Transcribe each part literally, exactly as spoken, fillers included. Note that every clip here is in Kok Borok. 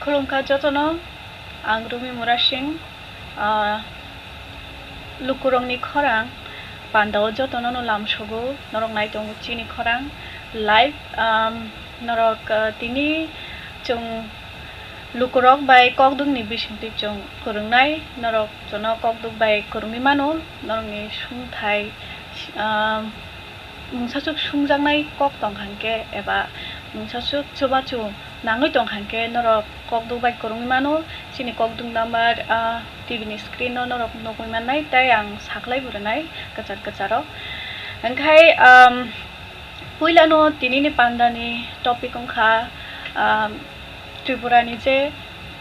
Khulumkha jotono, ang Rumi Murasing, ah, lukurokni khorang pandao jotono no lamsogo, norok naitongo chini khorang live, um, norok, ah, tini chwng lukurok bai kokdukni bisingtwi chwng kwrwngnai, norok jono kokduk bai kwrwngwi mano, norokni sumthai, um, mungsaswk sumjaknai kok tongkha hwnkhe eba mungsaswk chubachu nangwi tongkha hwnkhe norok kokduk bai kwrwngwi mano. Chini kokduk number, ah, T V ni screen o norok nugwi mannai, tei ang saklai bo rwnai kwchar kwcharo. Hwnkhe, um, puilano tinini pandani topic wngkha, um, Tripura ni je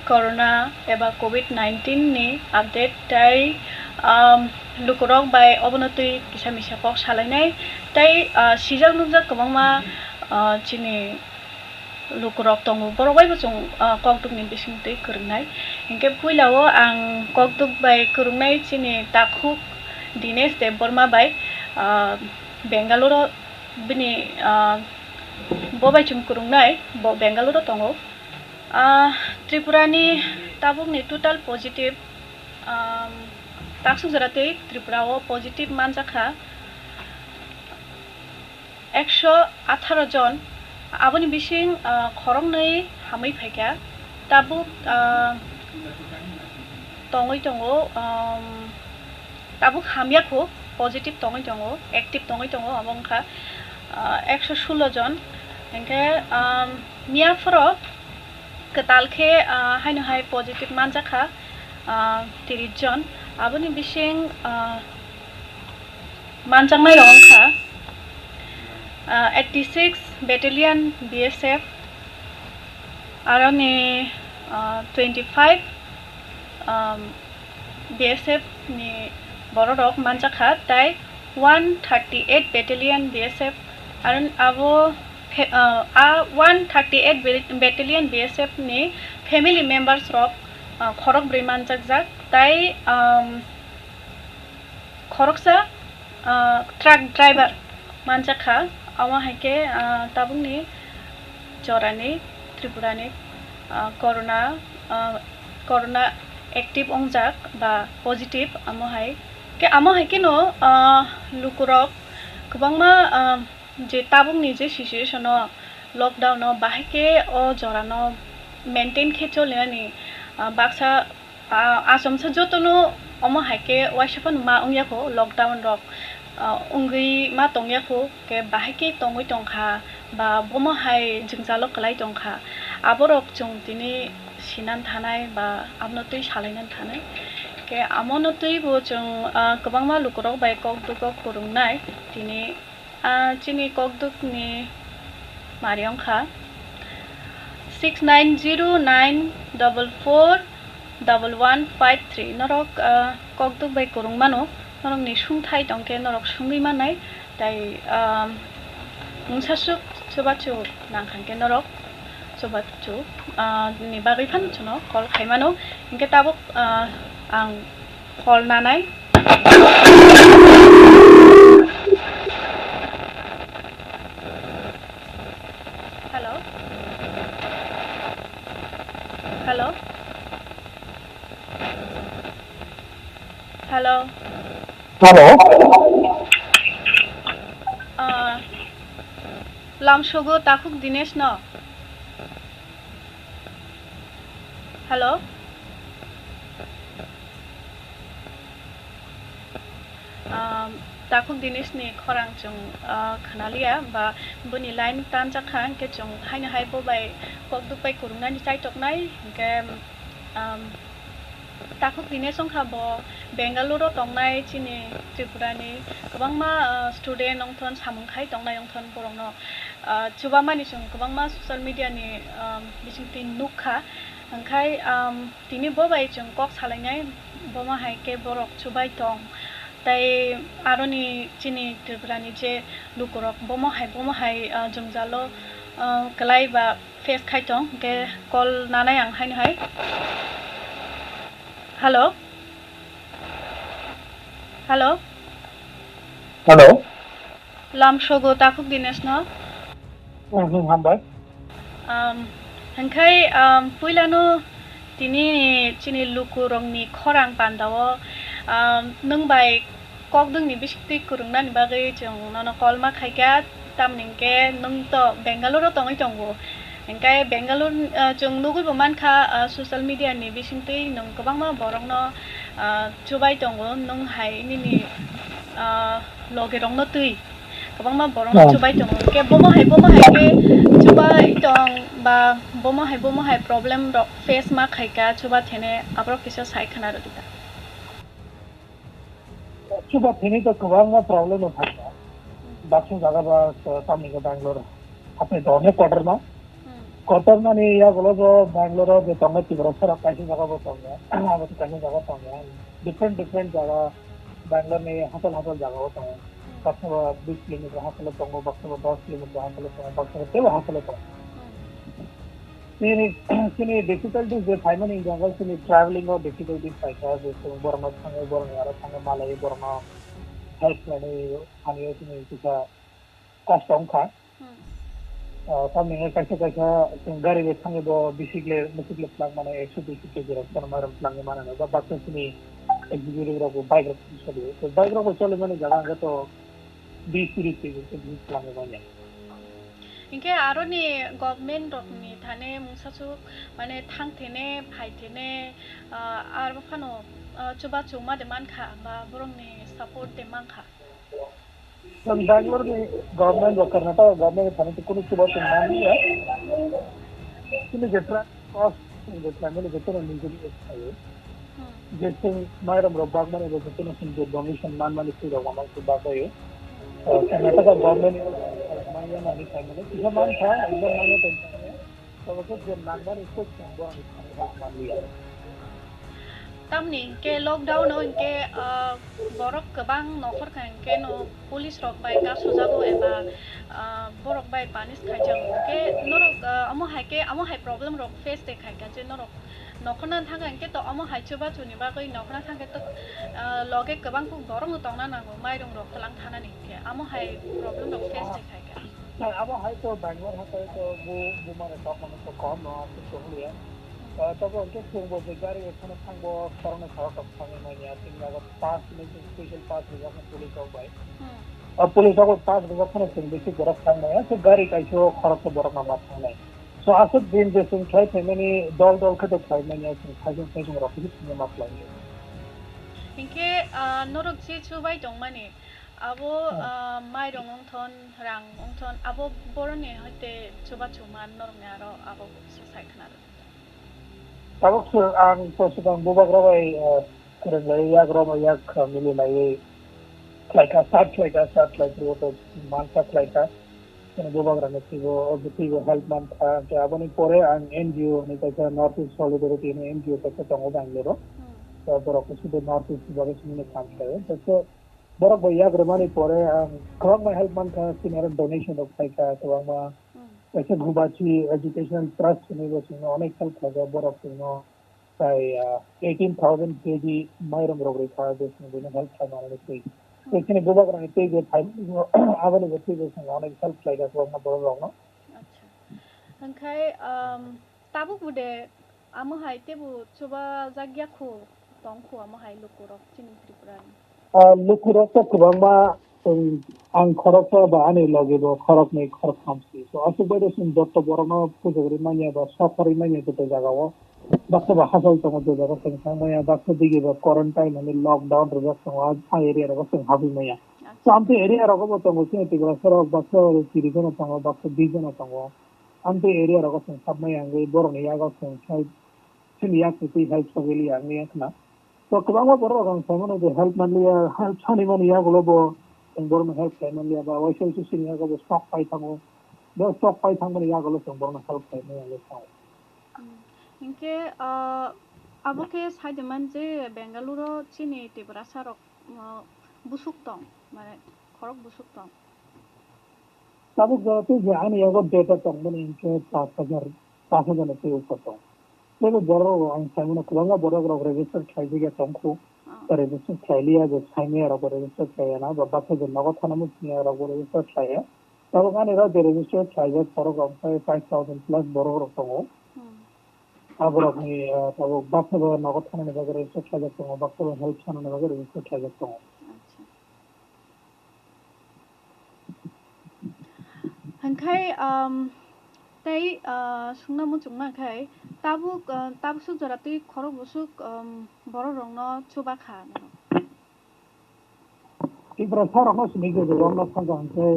corona eba covid nineteen ni update tei, um, lukurok bai obono twi kisa misa kok salainai tei, uh, sijak nukjak kwbangma, uh, chini lukurok tongo, borok bai bo chwng, uh, kokduk ni bising twi kwrwngnai. Hinkhe puila o ang kokduk bai kwrwngnai chini takhuk Dinesh Debbarma bai, uh, Bengaluru bini, uh, bo bai chwng kwrwngnai, bo Bengaluru tongo. Ah, Tripura ni tabuk ni total positive, um, taksuk jora twi Tripura o positive manjakha ekso atharo jon, aboni bising, ah, khoroknwi hamwi phaikha. Tabuk, ah, tongwi tongo, um, tabuk hamya kho, positive tongwi tongo, active tongwi tongo, abo wngkha, ah, ekso sullo jon. Hinkhe, um, miya phoro kwtal khe, ah, haino hai positive manjakha, ah, tris jon. Aboni bising, ah, manjaknai rok wngkha, ah, eighty six Battalion B S F, aroni, ah, twenty five, um, B S F ni bororok manjakha, tai one thirty eight Battalion B S F, aro abo phe-, ah, a one thirty eight Bat-, Battalion B S F ni family members rok, ah, khorok brwi manjakjak, tai, um, khoroksa, ah, truck driver manjakha, omo hai khe, ah, tabukni jorani Tripurani, ah, corona, ah, corona active wngjak ba positive, amo hai khe, amo hai kheno, ah, lukurok kwbangma, ah, je tabukni je situation o, lockdown o bahai khe o jorano maintain khe cholinani, ah, baksa, ah, achomsa jotono omo hai khe uaisa phano ma wngya kho lockdown rok, ah, wngwi ma tongya kho, khe bahai khe tongwi tongkha ba bomo hai jwngjalo kwlai tongkha, aborok chwng tini sinan thanai ba abono twi salainan thanai. Khe amono twi bo chwng, ah, kwbangma lukurok bai kok dugo kwrwngnai tini. Ah, chini kokdukni mari wngkha six nine zero nine double four double one five three. Norok, ah, kokduk bai kwrwng mano, norokni sungthai tongkhe norok sungwi mannai, tai, ah, mungsaswk chubachu nangkha hwnkhe norok chubachu, ah, ni bagwi phano chwngno call khai mano. Hinkhe tabuk, ah, ang call nanai. Hello? Hello? Hello? Hello? Ah, lamsogo takhuk Dinesh no? Hello? Um, takhuk Dinesh ni khorang chwng, uh, khwnaliya, ba boni line tanjak kha, hwnkhe chwng haino hai bo bai kokduk bai kwrwngnani chaitoknai, hwnkhe, um, takhuk Dinesh wngkha bo Bengaluru o tongnai chini Tripura ni kwbangma, uh, student wngthon samung khai tongnai wngthon borokno, uh, chubamani chwng kwbangma social media ni, um, bisingtwi nukha, hwnkhe, um, Tini bo bai chwng kok salainai, bomo hai khe borok chubai tong. Tai aroni chini Tripura ni je lukurok bomo hai, bomo hai, ah, jwngjalo, ah, kwlai ba face khai tong, hwnkhe call nanai ang haino hai. Hello? Hello? Hello? Lamsogo takhuk Dinesh no? Hmm, hmm, hambai. Um, Hwnkhe, um, puilano tini chini lukurokni khorang pandao, um, nwng bai kokdwngni bisingtwi kwrwngnani bagwi chwng nono call ma khaikha, tamni hwnkhe nwng to Bangalore-o tongwi tongo. Hwnkhe Bangalore, uh, chwng nugwibo mankha, uh, social media ni bisingtwi nwng kwbangma borokno, uh, chubai tongo, nwng hai nini, uh, logerokno twi. Kwbangma borokno chubai tongo. Hwnkhe bomo hai, bomo hai khe chubai tong ba bomo hai, bomo hai problem rok face ma khaikha chuba thene aborok kisa sai khna rwdi ta. Chuba thene to kwbangma problem no thangkha. Baksa jaga ba, uh, tamni khe Bangalore haphai done kotorma. Hmm. Kotormani yagulo bo Bangalore o je tongnai Tiprasa rok kaisa jaga bo tongya. Abo kaisa jaga tongya. Different, different jaga Bangalore ni hasal hasal jaga o tongo. Baksa ba bis kilometer hasalo tongo, baksa ba dos kilometer hasalo tongo, baksa ba tebo hasalo tongo. Chini, chini difficulties je phaimani hwnka khe chini traveling o difficulties phaikha, je chwng borokno thangwi, borokni aro thangwi malaiwi, borokno help khlainai thangwi chini kisa kosto wngkha. Hmm. Ah, tamni hwnba kaisa kaisa chwng gari bai thangwi bo bisik le, musik le twlang mano, ekso duiso K G rok chwng mairum twlangwi mano, ba baksa chini executive rok bo bike rok choli. To bike rok bo choli mani jaga hwnkhe to bis tris K G khe bis twlangwi manya. Hinkhe aroni government rokni thani mungsa swk mane thang thene, phai thene, ah, aro phano, ah, chuba chuma de mankha ba borokni support de mankha. Chwng Bangalore ni government ba Karnataka government ni thani kunu chuba chwng manliya. Chini je tra-, cost, chini je family je chini nijini khayo. Hmm. Je chwng mairum rok bagmani bo je chini chwng je donation manmani twi rok wano se bagbayo. Uh, Karnataka government ni manya mani khaimani kisa mankha, ekdom manya tongkha. Tabuk je nangmani kok chwng borokni thani help manliya. Tamni hinkhe lockdown o hinkhe, ah, borok kwbang nokhor kha hinkhe no police rok bai kasojago eba, ah, borok bai punish khaijago. Hinkhe norok, ah, omo hai khe, omo hai problem rok face de khaikha je norok nokhorna thangkha hinkhe to omo hai chubachu ni bagwi nokhorna thangkhe to, ah, loge kwbang borok no tongna nango, mairum rok twlang thanani hinkhe omo hai problem rok face de khaikha. Abo hai to Bangalore hatai to bu, buma rok kok mano to kom no, aswk to hwnliya. Ah, tabo hwnkhe chwng bo je gari rok phano thang bo khoroknwi khoroktham thangwi manya, chini jaga pass ni special pass rijak no police rok bai. Hmm. Ah, police rok pass rijak phano chwng bisi borok thang maya, so gari kaisa o khoroksa borok no ma thangnai. So aswk din je chwng khlai phaimani dol dol khe to khlai manya, chwng thaisong thaisong rok khe thangwi ma khlai manya. Hinkhe, ah, norok je chubai tongmani, abo, hmm, ah, mairung wngthon, rang wngthon, abo boroni hoite chubachu man norokni aro abo se sai khna rwdi. Tabuk se ang to swkang bubagra bai, ah, kwrwnglai, yagra bai yak, ah, mili laiwi khlaikha, sat khlaikha, sat khlaikha, to mansa khlaikha. Chini bubagrani twibo, twibo help mankha. Hwnkhe aboni pore ang N G O hinwi kaisa North East Solidarity hinwi N G O kaisa tongo Bangalore-o. Hmm. To borok khe sudu North East ni bagwi simi khan khlaio. Hwnkhe borok bai yak rwmani pore ang kwbangma help mankha, chini aro donation rok phaikha kwbangma. Hmm. Kaisa Gubachi Education Trust hinwi bo chwngno onek help khlaijak, borok chwngno tai, ah, eighteen thousand K G mairum rok rwkha, je chwng buino help khlaimani twi. Hmm. Tei chini bubagrani twi je phai, aboni bo twi je chwng onek help khlaijak kwbangma borok rokno. Acha. Hwnkhe, um, tabuk bo de amo hai teibo chubajakya khu, tong khu amo hai lukurok chini Tripura ni. Ah, lukurok to kwbangma, um, ang khoroksa ba ani logi bo khoroknwi khoroktham si. So, aswk bai de chwng joto borokno pujagri manya ba sokharwi manya joto jagao. Baksa ba hachal tongo, je jaga chwng thang manya, baksa digi ba quarantine hinwi lockdown rijak tongo, a, a area rogo chwng habwi manya. So, amtwi area rogo bo tongo, chini Tiprasa rok baksa chiri jano tongo, baksa di jano tongo. Amtwi area rogo chwng sab manya wngwi borokni yago chwng sai, chini yak ni twi help sogwi liya wngwi wngkhna. To kwbangma borok rok ang sai mano je help manliya, help sani mani yagulo bo chwng borokno help khai manliya, ba waisa waisa chini yago bo sok pai thango. Bo sok pai thangmani yagulo chwng borokno help khai manya wngwi thango. Hmm. Hinkhe, ah, abo khe sai de man je Bengaluru o chini Tiprasa rok, ah, busuk tong, mane khorok busuk tong. Tabuk jora tei je ani yago data tongmani hinkhe pash hajar, pash hajar ni tei upor tong. Teibo borok rok ang sai mano kwbangma borok rok register khlai jakya tong khu. Ah. Register khlai liya je sai maya rok bo register khlai ya na, ba baksa je nogo thana muchung ya rok bo register khlai ya. Tabuk ani rok je register khlaijak borok rok wngkha five thousand plus borok rok tongo. Aborokni, ah, tabuk baksa ba nogo thanani bagwi register khlaijak tongo, baksa ba help sanani bagwi register khlaijak tongo. Acha. Hwnkhai, um, tei, uh, sungna muchungma khai tabuk, uh, tabuk suk jora twi khorok busuk, um, borok rokno chuba kha. Tiprasa rokno simi gojoro wngna thangkha hwnkhe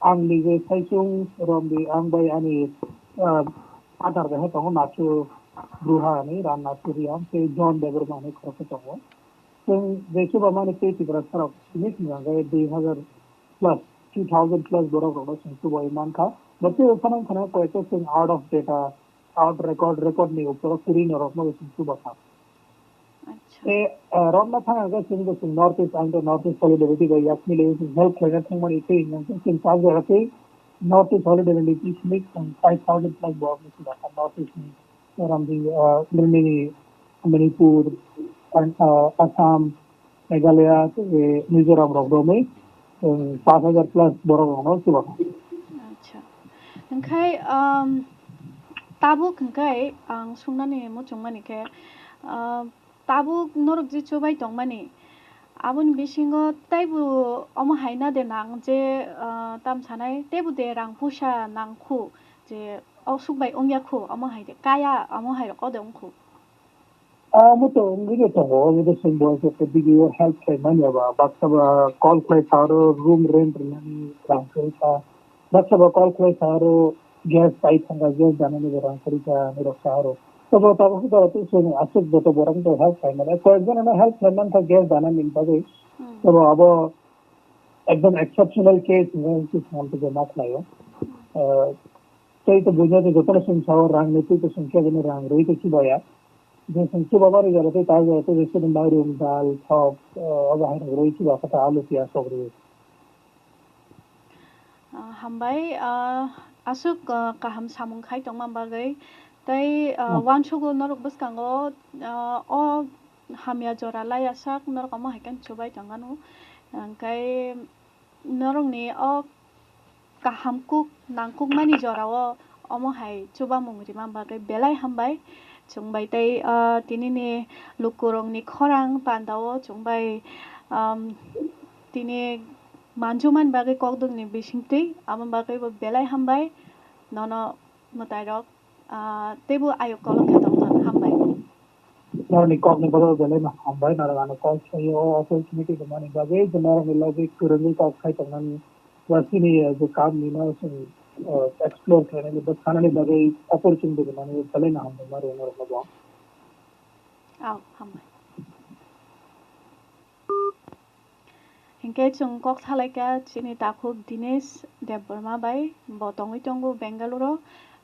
ang nije saichung romdi ang bai ani, ah, adar bai hai tongo Nachu Ruha hinwi Ran Nachu Riya tei John Debbarma hinwi khoroksa tongo. Chwng je chuba mani tei Tiprasa rok simi simi hwnkhe dui hazar plus, two thousand plus borok rokno chwng chubai mankha. Bo tei phano phano koyekta chwng out of data, out record, record ni uporo kwrwi norokno chwng chuba kha. Acha. Tei, eh, romna thang hwnkhe chwng bo chwng North East, ang tei North East Solidarity bai yakni level chwng help khlaina thangmani tei hwnkhe chwng chajak tei North East Solidarity simi chwng five thousand plus borok ni chuba kha North East ni. Ramdi, ah, Manipur, ah, Assam, Meghalaya, tei Mizoram rok romwi, um, paanch hajar plus borok rokno chuba kha. Acha. Hwnkhe, um, tabuk hwnkhe ang sungnani muchungmani khe, ah, tabuk norok je chubai tongmani, aboni bisingo teibo omo hai na de nang je, ah, tam sanai teibo de rang puisa nang khu je o suk bai wngya khu, omo hai de kaya, omo hai rok o de wng khu. Omo to wngwi de tongo, omo to chwng bo khe B D O help khlai manya ba, baksa ba call khlai sa oro room rent rwnani rang khlai sa, baksa ba call khlai sa oro gas pai thangkha, gas danani bo rang khlai sa, ani rok sa oro. To bo tabuk to to chwng aswk joto borok to help khlai manya, koyek jon ano help khlai mankha gas danani bagwi. Hmm. To bo abo ekdom exceptional case hinwi khe swnam twi ma khlaio. Hmm. Ah, Tei to buino je jotono chwng sao rang ni twi to chwng khe bini rang rwi to chubaya. Je chwng chuba mani jora tei ta jora tei je chwng mairum, dal, thok, eh, obo hai rok rwi chuba kha ta alu, piyaj rok rwi. Ah, hambai, ah, aswk, ah, kaham samung khai tongma bagwi. Tei, ah, hmm, uansugo norok bwskango, ah, o hamya jora laiya sak norok omo hai khe chubai tongmano. Hwnkhe norokni o kaham kuk nangkukmani jorao omo hai chubamung rima bagwi belai hambai. Chwng bai tei, ah, tinini lukurokni khorang pandao chwng bai, um, tini manjumani bagwi kokdukni bisingtwi abo bagwi bo belai hambai. Nono mwtairok, ah, teibo ayuk kolok khe tongthok, hambai. Norokni kokni bodol belai no hambai, norok ano kok saio, opportunity rwmani bagwi, je norokni logi kwrwngwi kok khai tongnani, ba chini, eh, je kaam ni no chwng, eh, explore khlainani, ba sanani bagwi opportunity rwmani belai no hambai ma rw norokno bo. Au, hambai. Hinkhe chwng kok salaikha chini takhuk Dinesh Debbarma bai, bo tongwi tongo Bengaluru.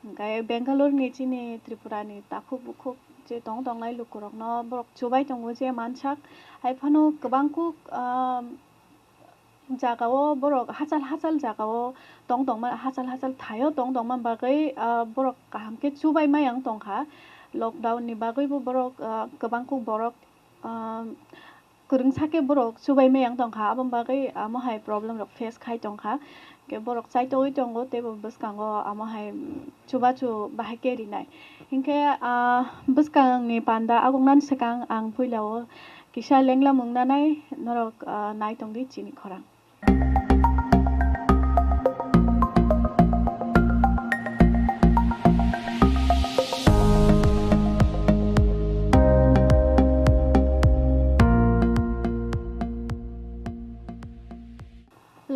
Hinkhe Bengaluru ni chini Tripura ni takhuk bukhuk je tong tongnai lukurokno borok chubai tongo je mansak. Hai phano kwbang kuk, ah, jagao borok hachal hachal jagao tong tongma, hachal hachal thaio tong tongma bagwi, ah, borok kaham khe chubai maya wng tongkha. Lockdown ni bagwibo borok, ah, kwbang kuk borok, ah, kwrwngsa khe borok chubai maya wng tongkha, aboni bagwi amo hai problem rok face khai tongkha. Khe borok chaitogwi tongo, teibo bwskango amo hai, mm, chubachu bahai khe rinai. Hinkhe, ah, bwskangni panda aguknani swkang ang puilao kisa lenglamung nanai norok, ah, nai tongdi chini khorang.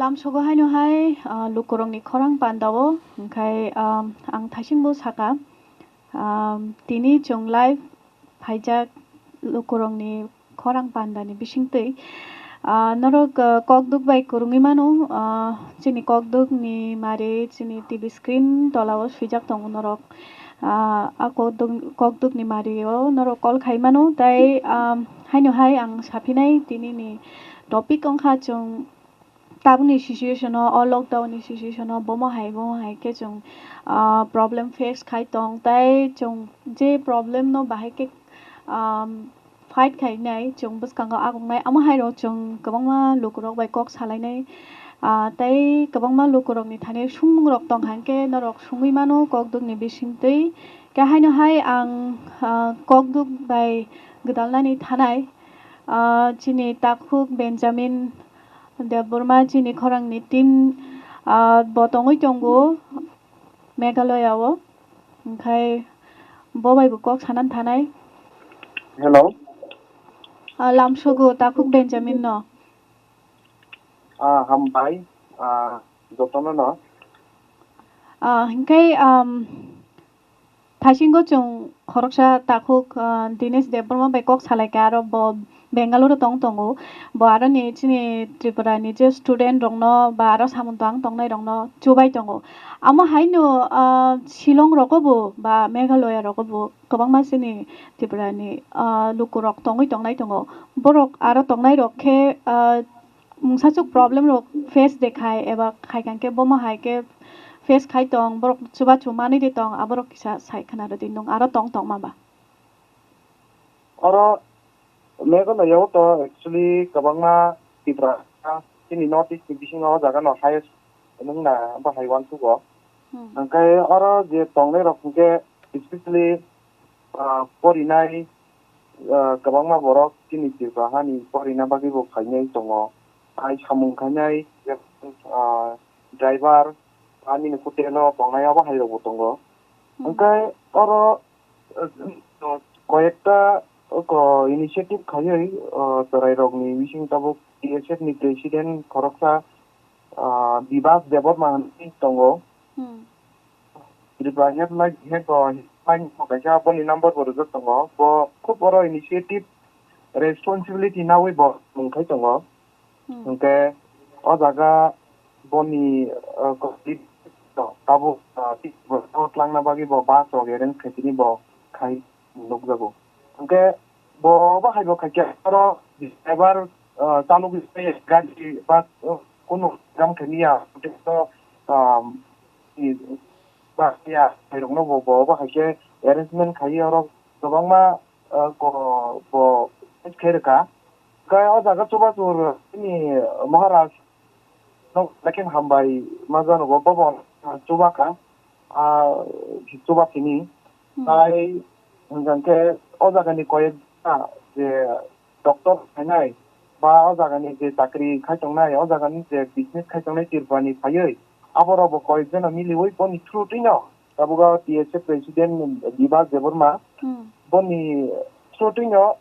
Lamsogo haino hai, ah, lukurokni khorang pandao, hwnkhe, ah, ang thaisingbo saka, ah, tini chwng live phaijak lukurokni khorang pandani bisingtwi. Ah, norok, ah, kokduk bai kwrwngwi mano, ah, chini kokdukni mari chini T V screen tolao swijak tongo norok. Ah, a kokduk, kokdukni mario norok call khai mano, tei, ah, haino hai ang saphinai tinini topic wngkha chwng tabukni situation o, o lockdown ni situation o bomo hai, bomo hai khe chwng, ah, problem face khai tong, tei chwng je problem no bahai khe, um, fight khainai, chwng bwskango aguknai, amo hai rok chwng kwbangma lukurok bai kok salainai, ah, tei kwbangma lukurokni thani sumung rok tong kha, hinkhe norok sungwi mano kokdukni bisingtwi. Khe haino hai ang, ah, kokduk bai gwdalnani thanai, ah, chini takhuk Benjamin Debbarma chini khorangni team, ah, bo tongwi tongo Meghalaya o. Hwnkhe bo bai bo kok sanani thanai. Hello. Ah, lamsogo takhuk Benjamin no. Ah, hambai, ah, jotono no. Ah, hwnkhe, um, thaisingo chwng khoroksa takhuk, ah, Dinesh Debbarma bai kok salaikha, aro bo Bangalore o tong tongo. Bo aroni chini Tripura ni je student rokno ba aro samung tang tongnai rokno chubai tongo. Amo haino, ah, Shillong rogo bo ba Meghalaya rogo bo kwbangma chini Tripura ni, ah, lukurok tongwi tongnai tongo. Borok aro tongnai rok khe, ah, mungsa chuk problem rok face de khai eba khai kang khe bomo hai khe face khai tong, borok chubachu manwi de tong, aborok kisa sai khna rwdi nwng aro tong tongma ba. Oro Meghalaya o to actually kwbangma Tipra chini North East ni bisingo o jaga no highest wngna bahai uansukgo. Hmm. Hwnkhe oro je tongnai rok hwnkhe especially, ah, porinai, ah, kwbangma borok chini Tripura hani porina bagwi bo khainai tongo. Hai samung khainai, ah, driver, ani ni hotel o tongnai abo hai rok bo tongo. Hmm. Hwnkhe oro, ah, koyekta oko initiative khaiwi, ah, chwrairokni bising tabuk T S F ni president khoroksa, ah, Bibas Debbarma hinwi tongo. Hmm. Tripura Healthline, Health, uh, Healthline kaisa boni number bo rijak tongo. Bo khub oro initiative, responsibility nawi bo mung khai tongo. Hmm. Hwnkhe o jaga boni, uh, tabuk, uh, twlangna bagwi bo bus rok arrange khai tini bo khai nukjago. Hwnkhe bo bahai bo khaikhe oro driver, uh, chalogwi gari ba, uh, kunu jam khaimya, um, ba ya, khairokno bo, bo, bo hai khe arrangement khaiwi oro kwbangma, uh, ko, bo khe rwkha. Khe o jaga chubachu chini Maharaj no lekhe hambai ma jano bo, bo, bo chuba kha, ah, chuba sini. Hmm. Tai hwnkhe o jaga ni koyek je doctor khainai, ba o jaga ni je chakri khai tongnai, o jaga ni je business khai tongnai Tripura ni phaiwi, aborok bo koyek jano miliwi boni through twi no tabuk o T S F president Bibas Debbarma, hmm, boni through twi no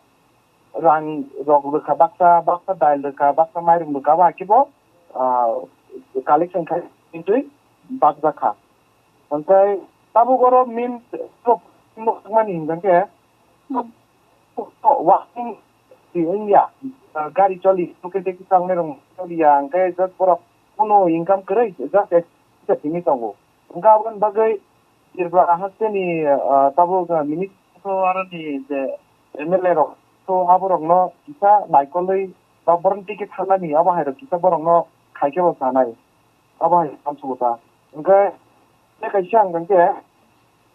rang rok rwkha, baksa, baksa dal rwkha, baksa mairum rwkha, abo hai khe bo, ah, collection khai twi bakjak kha. Hwnkhe tabuk oro main mani hwnkhe, hmm, walking wngya, gari choli, hwnkhe tei kisa wngnai rok choliya, hwnkhe just borok kunu income kwrwi, just simi tongo. Hwnkhe aboni bagwi Tripura hasteni, ah, tabuk, ah, minister to aroni je M L A rok to aborokno kisa naikolwi ba borokni ticket thanani abo hai rok kisa borokno khaikhe bo sanai. Abo hai samsugo ta. Hwnkhe tei kaisa ang hwnkhe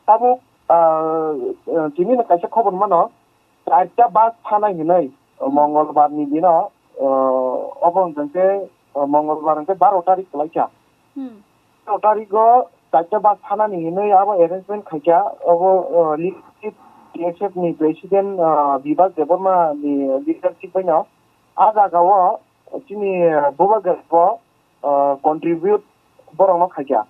tabuk, ah, ah, tini no kaisa khobor mano, charta bus phanai hinwi, hmm, Mongolbar ni dino, ah, obo hwnkhe, ah, Mongolbar hwnkhe baro tarik kwlaikha. Hmm. Baro tarigo charta bus phanani hinwi abo arrangement khaikha, obo, ah, leadership T S F ni president, ah, Bibas Debbarma ni leadership bai no. A jaga o chini, ah, bubagra bo, ah, contribute borok no khaikha.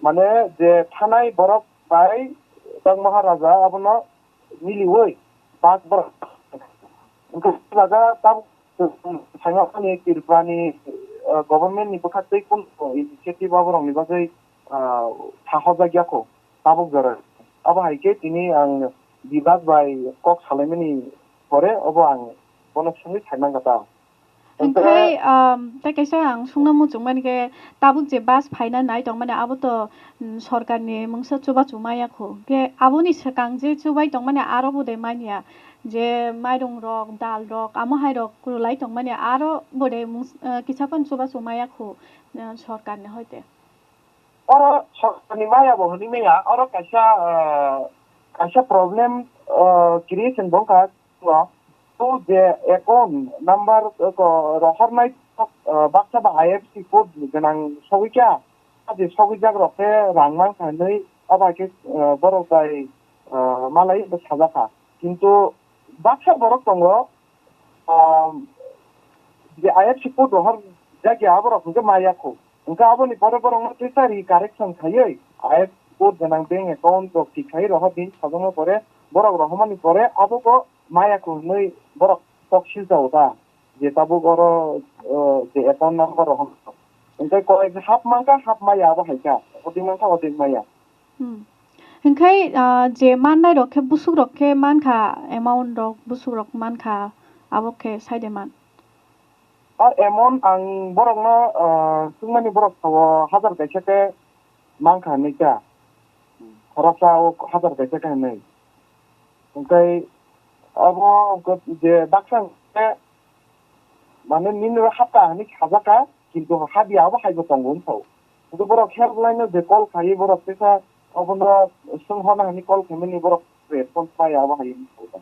Mane je thanai borok bai tang Maharaja abono miliwi bus borok. Hwnkhe jaga tabuk saimani Tripura ni, ah, government ni bwkha tei kun initiative aborok ni bagwi, ah, sahojak yakho tabuk jora. Abo hai khe tini ang Bibas bai kok salaimani pore obo ang bono simi saimang kha ta. Hwnkhe, um, tei kaisa ang sungna muchungmani khe, tabuk je bus phaina nai tongmani, abo to, um, sorkarni mungsa chubachu maya kho. Hwnkhe aboni swkang je chubai tongmani aro bo de manya, je mairung rok, dal rok, amo hai rok kwrwlai tongmani aro bo de mung-, uh, kisa phano chubachu maya kho, uh, sorkarni hoite. Oro sorkarni maya bo hwnwi maya, oro kaisa, uh, kaisa problem, uh, creation bo wngkha. O, o je account number, o, ko, rohornai, o, baksa ba I F S C code gwnang sogwi kha, a je sogwi jak rok khe rang man kha hinwi, abo hai khe, o, borok bai, malai bo sajak kha. Kintu baksa borok tongo, um, je I F C code rohor jagya aborok hwnkhe maya kho. Hwnkhe aboni pore borokno twisa re correction khaiwi I F C code gwnang bank account rok thik khaiwi rohor din sajwkma pore borok rohormani pore abo bo maya kho hwnwi borok kok silsa o ta. Je tabuk oro, uh, je account number rohor. Hwnkhe koi hap mankha hap maya abo hai kha. Odik mankha odik maya. Hmm. Hingkhai, ah, je mannai rok khe busuk rok khe mankha, amount rok busuk rok mankha, abo khe sai de man. O amount ang borokno, ah, swngmani borok sao hazar kaisa khe mankha hinwi kha. Khoroksa o hazar kaisa khe hinwi. Hingkhai abo je baksa hingkhe mane nini hapta hinwi sajak kha. Kintu habya abo haibo tongo wngkha. Hwnkhe borok helpline no je call khai borok teisa obono swnghorna hwnwi call khaimani borok response maya abo hai wngkha.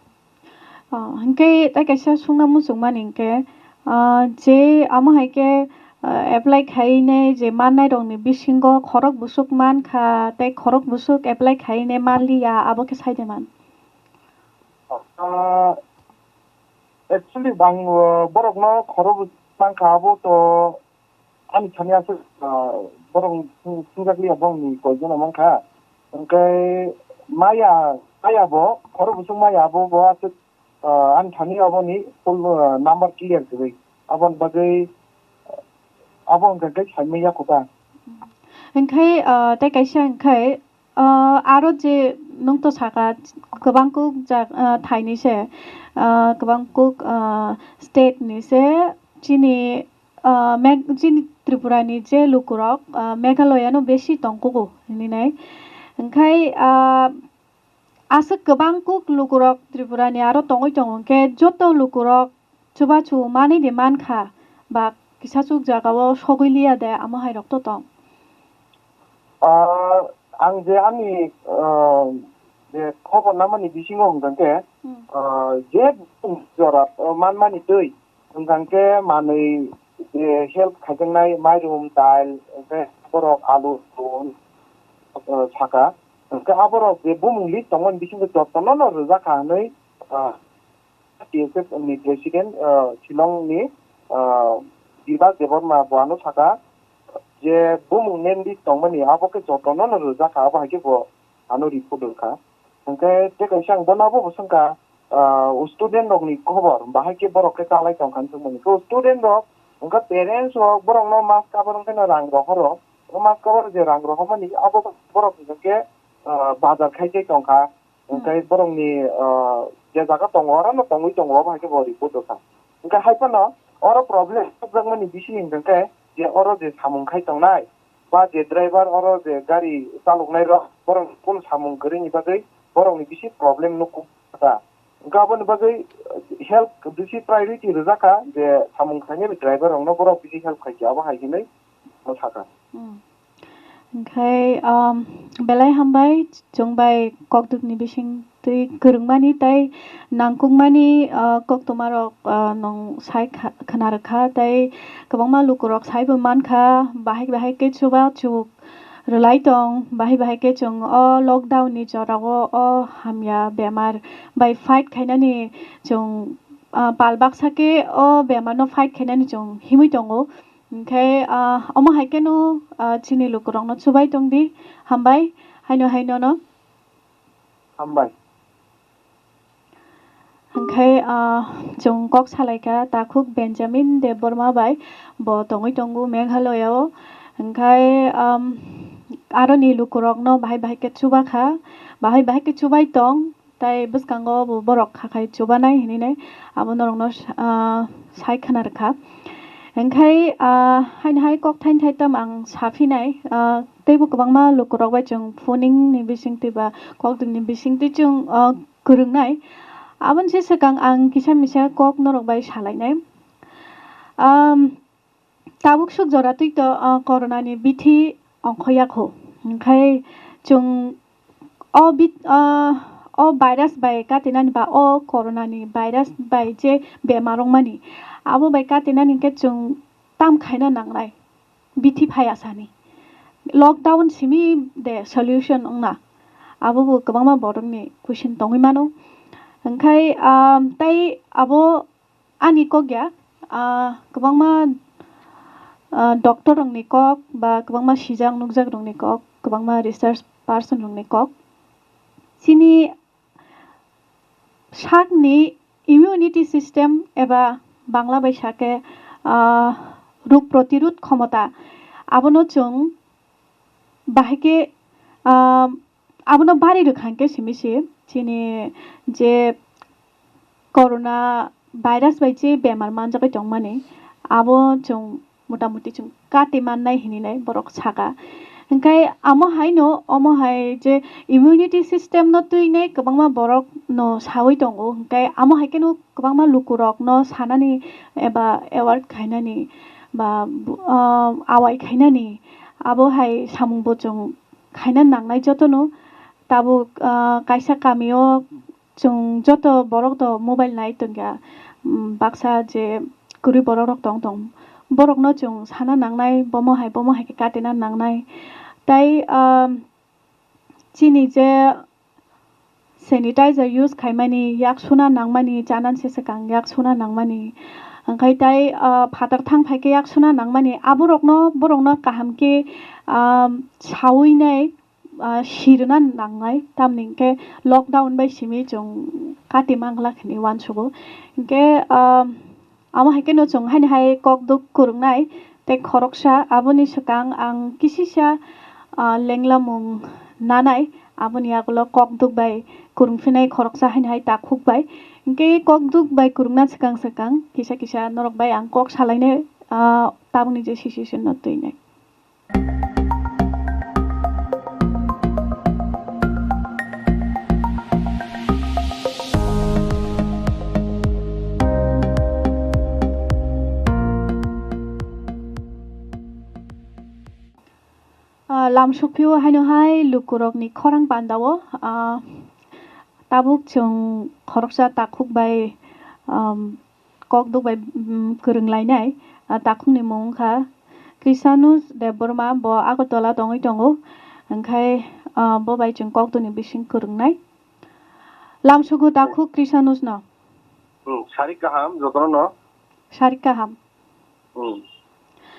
Oh, hwnkhe tai kaisa swngna muchungmani hwnkhe, ah, je amo hai khe, ah, apply khainai je mannai rokni bisingo khorok busuk mankha tei khorok busuk apply khainai manliya abo khe sai de man. Ah, actually bang, ah, borokno khorok busuk mankha abo to ani thani aswk, ah, borok sung-, sungjakliya bongni koijono mankha. Hwnkhe maya, maya bo, khorok busuk maya bo, bo aswk, ah, ani thani aboni full, ah, number clear kwrwi. Aboni bagwi, ah, abo hwnkhe khe saimanya kho ta. Hwnkhe, ah, tei kaisa hwnkhe, ah, aro je nwng to saka kwbang kuk jak-, ah, thaini se, ah, kwbang kuk, ah, state ni se chini ah, Meg-, chini Tripura ni je lukurok, ah, Meghalaya no besi tongkugo hinwi nai. Hingkhai, ah, aswk kwbang kuk lukurok Tripura ni aro tongwi tongo, hwnkhe joto lukurok chubachu manwi de mankha, ba kisa chuk jaga o sogwi liya de, amo hai rok to tong. Ah, ang je ani, ah, je khobor namani bisingo hwnkha khe, Hmm. ah, je jora, ah, manmani twi, hwnkha khe manwi, je help khaijaknai mairum, dail, hwnkhe borok alu, ah, saka. Hwnkhe aborok je bumung list tongmani bisingo jotono no rwjak kha hwnwi, ah, T S F ni president, ah, Shillong ni, ah, Bibas Debbarma bo ano saka, je bumung name list tongmani abo khe jotono no rwjak kha, abo hai khe bo ano report rwkha. Hwnkhe tei kaisa ang bono abo bo swngkha, ah, student rokni khobor, bahai khe borok khe chalai tongkha hinwi swngmani. To student rok, hwnkhe parents rok borokno mask cover wngkhe no rang rohoro. O mask cover je rang rohormani abo borok hwnkhe, ah, bazar khai tei tongkha. Hwnkhe Hmm. borokni, ah, je jaga tongo, orono tongwi tongo, abo hai khe bo report rwkha. Hwnkhe hai phano oro problem sokjakmani bising hwnkhe je oro je samung khai tongnai, ba je driver oro je gari chaloknai rok, borok kunu samung kwrwini bagwi borokni bisi problem nukha. Hwnkhe aboni bagwi help bisi priority rwjakha je samung khlainai driver rokno borok bisi help khaikha, abo hai hinwi sakha. Hmm. Hwnkhe, um, belai hambai, chwng bai kokdwkni bisingtwi kwrwngmani tei nangkukmani, uh, koktwmarok, uh, nwng sai kha-, khna rwkha tei kwbangma lukurok saibo mankha, bahai bahai khe chuba chuk rwlai tong, bahai bahai khe chwng o lockdown ni jorao o hamya bemar bai fight khainani chwng, uh, pal baksa khe o bemar no fight khainani chwng himwi tongo. Hwnkhe, ah, omo hai kheno, ah, chini lukurokno chubai tong di, hambai, haino haino no. Hambai. Hwnkhe, ah, chwng kok salaikha takhuk Benjamin Debbarma bai, bo tongwi tongo Meghalaya o. Hwnkhe, um, aroni lukurokno bahai bahai khe chubakha, bahai bahai khe chubai tong. Tai bwskango bo borok khakhai chubanai hinwi nai abo norokno, ah, sai khna rwkha. Hwnkhe, ah, haino hai kok thaini thai tamo ang saphinai, ah, teibo kwbangma lukurok bai chwng phoning ni bisingtwi ba kokdwkni bisingtwi chwng, ah, kwrwngnai. Aboni se swkang ang kisa misa kok norok bai salainai. Am, Tabuk suk jora twi to, ah, corona ni bithi ongkhoya kho. Hwnkhe chwng o bit-, ah, o virus bai katinani ba o corona ni virus bai je bemar wngmani, abo bai katinani hwnkhe chwng tam khaina nangnai, bithi phaiya sani. Lockdown simi de solution wngna. Abo bo kwbangma borokni question tongwi mano. Hwnkhe, ah, tei abo ani kok ya, ah, kwbangma, ah, doctor rokni kok ba kwbangma sijak nukjak rokni kok, kwbangma research person rokni kok. Chini sakni immunity system eba Bangla bai sakhe, ah, rog protirod khomota, abono chwng bahai khe, ah, abono bari rwkha hwnkhe simi se chini je corona virus bai je bemar manjagwi tongmani, abo chwng motamuti chwng kati mannai hininai borok saka. Hwnkhe amo haino, omo hai je immunity system no twinai kwbangma borok no sawi tongo, hwnkhe amo hai kheno kwbangma lukurok no sanani eba aware khainani ba bu-, ah, awai khainani abo hai samung bo chwng khaina nangnai jotono. Tabuk, ah, kaisa kamio chwng joto borok to mobile nai tongya, um, baksa je kwrwi borok rok tong tong, borok no chwng sana nangnai, bomo hai bomo hai khe katina nangnai. Tai, um, chini je sanitizer use khaimani, yak suna nangmani, chanan se swkang yak suna nangmani, hwnkhe tai, ah, phatar thang phai khe yak suna nangmani, aborokno, borokno kaham khe, ah, sawi nai, ah, sirwna nangnai, tamni hwnkhe lockdown bai simi chwng kati mangla hinwi uansugo. Hwnkhe, ah, Amo hai kheno chwng haini hai kok duk kwrwngnai tei khoroksa aboni swkang ang kisisa, ah, lenglamung nanai, aboni yagulo kok duk bai kwrwngphinai khoroksa haini hai takhuk bai. Hinkhe kok duk bai kwrwngna swkang swkang kisa kisa norok bai ang kok salainai, ah, tabukni je situation no twinai. Ah, lam sukphio haino hai lukurokni khorang pandao, ah, tabuk chwng khoroksa takhuk bai, um, kok duk bai, um, kwrwng lainai, ah, takhukni mung wngkha Krishanus Debbarma, bo Agartala tongwi tongo, hwnkhe, ah, bo bai chwng kok dukni bising kwrwngnai. Lamsugo takhuk Krishanus no. Hmm, sarik kaham jotono no. Sarik kaham. Hmm.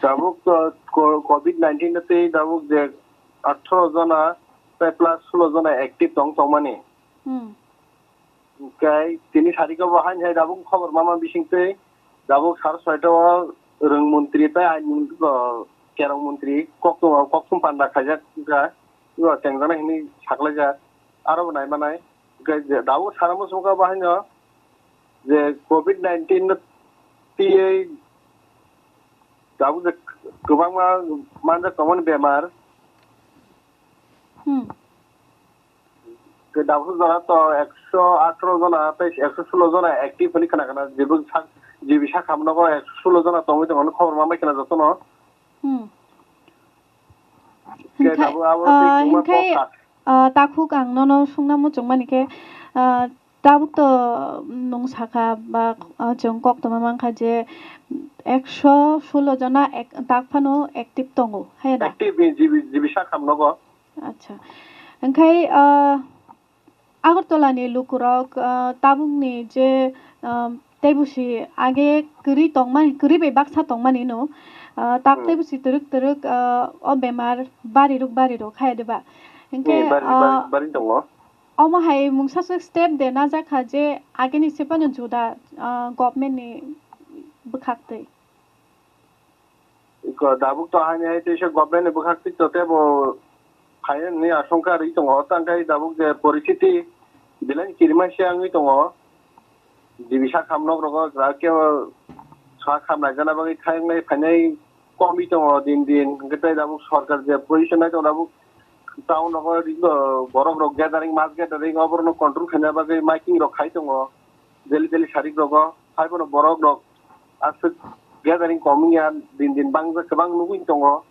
Tabuk to ko-, covid nineteen no tei tabuk je atharo jona tei plus sulo jona active tong tongmani. Hmm. Hwnkhe tini sarikgo bo haini hai tabuk khobor mama bisingtwi tabuk sar soita o rwng montri tei ain mon-, o, kerong montri kokthum, kokthum panda khaijak wngkha, o, chengjaknai hinwi saklaijak, aro bo naimanai. Hwnkhe je tabuk sana muchungkha bo haino je covid nineteen no twiwi tabuk je kwbangma manjak tongmani bemar. Hmm. Ke tabuk jora to ekso atharo jona tei ekso sulo jona active hinwi khna khna, jebo sak, jibi sak hamnogo ekso sulo jona tongwi tongmani khobor manbai khna jotono. Hmm. Ke hwnkhe, tabuk abo tei ah, kwbangma hwnkhe, kok kha. Ah, takhuk ang nono sungna muchungmani khe, ah, tabuk to nwng sakha ba, ah, chwng koktwma mankha je ekso sulo jona ek-, tak phano active tongo, haiya da? Active ni jibi, jibi sak hamnogo. Acha. Hwnkhe, ah, Agartala ni lukurok, ah, tabukni je, ah, teibusi age kwrwi tongmani, kwrwi bai baksa tongmani no, ah, tak Hmm. teibusi twrwk twrwk, ah, o bemar barirok barirok haiya de ba? Hwnkhe, Hmm, bari, ah, bari, bari tongo. Omo hai mungsa swk step de najak kha je ageni se phano juda, ah, government ni bwkhak twi. Iko tabuk to haini hai teisa government ni bwkhak twi to tebo phainani asongkha rwi tongo, tangkhe tabuk je poristiti belai kirima se wngwi tongo. Jibi sak hamnok rogo gra kebo sak ham naijana bagwi thangwi phainai komwi tongo din din. Hwnkhe tei tabuk sorkar je position nai tongo tabuk town rogo rikbo borok rok gathering, mass gathering oborokno control khaina bagwi miking rok khai tongo daily daily sarik rogo. Haibono borok rok aswk gathering kom wngya din din bangsa kwbang nugwi tongo.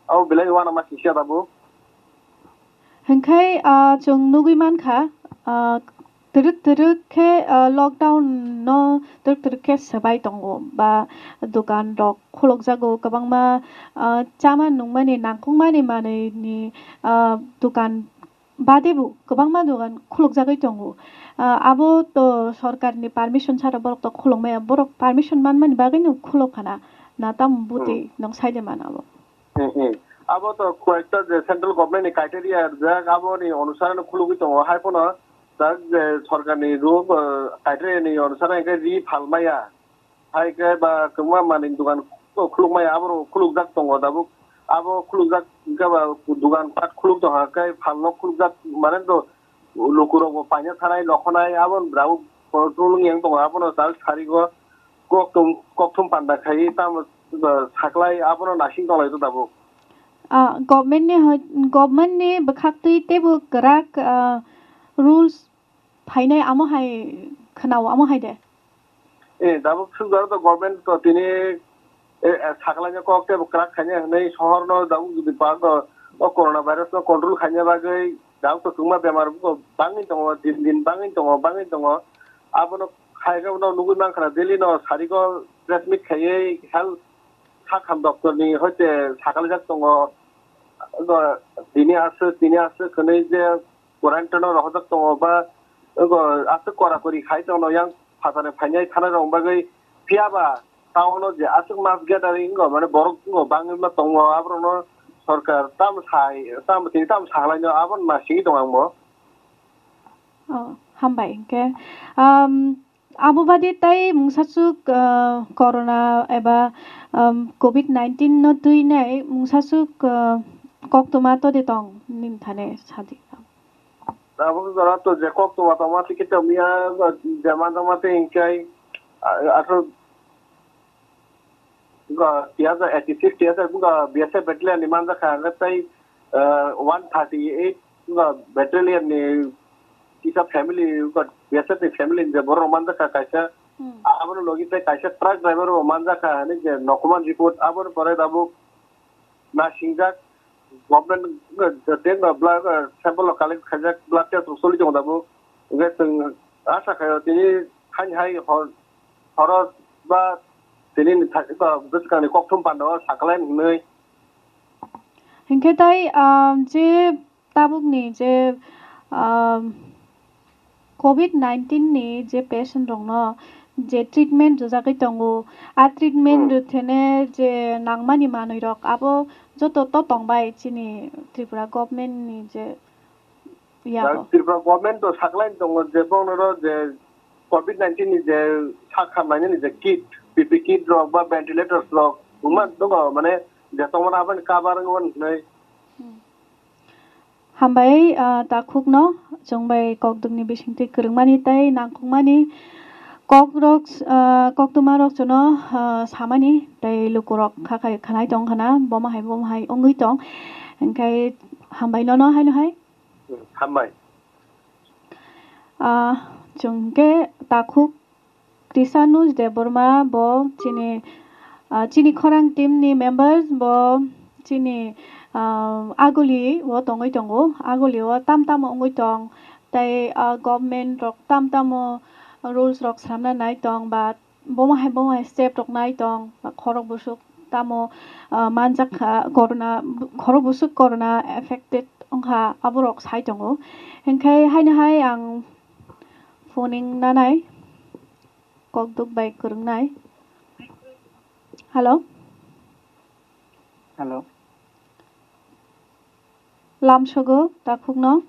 Abo belai uanama kisa tabuk. Hwnkhe, ah, chwng nugwi mankha, ah, twrwk twrwk khe, ah, lockdown no twrwk twrwk khe swbai tongo, ba dukan rok khulukjago, kwbangma, ah, chama nungmani nangkukmani manwini, ah, dukan bade bo kwbangma dogan khulukjagwi tongo. Ah, abo to sorkarni permission chara borok to khulukmaya, borok permission manmani bagwino khuluk khana, na tamo bwtwi nwng saide mano abo? Hmm, hmm. Abo to koyekta je central government ni criteria rijak, aboni onusareno khulugwi tongo. Hai phano tak je sorkarni rule, ah, criteria ni onusare hwnkhe ri phalmaya. Hai khe ba kwbangma manwi dugan khulukmaya, aborok khulukjak tongo tabuk. Abo khulukjak hwnkhe ba dugan pat khuluk tongkha, khe phalno khulukjak mane to lukurokbo paina thanai, nokhonai, aboni brabuk control wng yang tongo. Abono tak sarigo kokthum, kokthum panda khaiwi tamo, ah, saklai abono nasing tonglai to tabuk. Ah, government ni hoi-, government ni bwkhaktwi teibo kwrak, ah, rules phainai amo hai khwnao, amo hai de. Eh, tabuk sukjak to government to tini, eh, eh, saklaina kok teibo kwrak khaina hwnwi sohorno tabuk jodi pa to o corona virus no control khaina bagwi tabuk to chwngma bemar bo bangwi tongo, din din bangwi tongo, bangwi tongo. Abono hai khe no nugwi mankha na daily no sarigo press meet khaiwi health sakham doptor ni hoite sakalaijak tongo. Ogo tini aswk, tini aswk hwnwi je quarantine o rohorjak tongo ba ogo aswk kora kori khai tongo yang phatani phainai thanai rok bagwi. Phiya ba town o je aswk mass gathering wngkha, mane borok wngkha bangwi ma tongo, aborok no sorkar tamo sai, tamo tini tamo sakalaino abo ma singwi tongo ang bo. Oh, hambai hwnkhe. Um, abo bade tai mungsaswk, uh, corona eba, um, covid nineteen no twinai mungsaswk, uh, koktwma tode tong nini thane sadi. Abo jora to je koktwma tongma tei khe tongya, je manjakma tei hwnkhe, ah, aswk Buga tiya eighty six tiya buga B S F battalion ni manjakha, hwnkhe tei, eh, one thirty eight buga battalion ni kisa family, buga B S F ni family ni je borok manjakha kaisa. Hmm. Abono logi tei kaisa truck driver bo manjakha, hwnwi je nokuman report. Aboni pore tabuk nasingjak government, eh, tei no blood, eh, sample rok collect khaijak, blood test rok choli tongo tabuk. Hwnkhe chwng asa khaio tini haini hai hor, horo ba tini ni thani ba bwskang ni kokthum panda o sakalaini hwnwi. Hinkhe tai, ah, je tabukni je, ah, covid nineteen ni je patient rokno je treatment rwjagwi tongo, a treatment Hmm. rwthene je nangmani manwi rok abo joto to tongbai chini Tripura government ni je Yak yago. Tripura government to saklai tongo je bono ro je covid nineteen ni je sak hamlainani je kit, P P kit rok ba ventilators rok wngma tongo, mane je tongmani aboni cover wngmani hinwi. Hmm. Hambai, ah, takhukno chwng bai kokdwkni bisingtwi kwrwngmani tei nangkukmani kokrok, ah, koktwmarok chwngno, ah, samani tei lukurok kha khai khanai tong khana, bomo hai bomo hai wngwi tong. Hwnkhe hambai nono haino hai. Hambai. Ah, chwng khe takhuk Krishanus Debbarma bo chini, ah, chini khorang team ni members bo chini, ah, Aguli o tongwi tongo. Aguli o tam tamo wngwi tong. Tei, ah, government rok tam tamo rules rok swnamna nai tong ba bomo hai, bomo hai step rok nai tong, ba khorok busuk tamo, ah, manjak kha, corona, khorok busuk corona affected wngkha, aborok sai tongo. Hinkhe haino hai ang phoning nanai, kokdwk bai kwrwngnai. Hello? Hello. Lamsogo takhukno.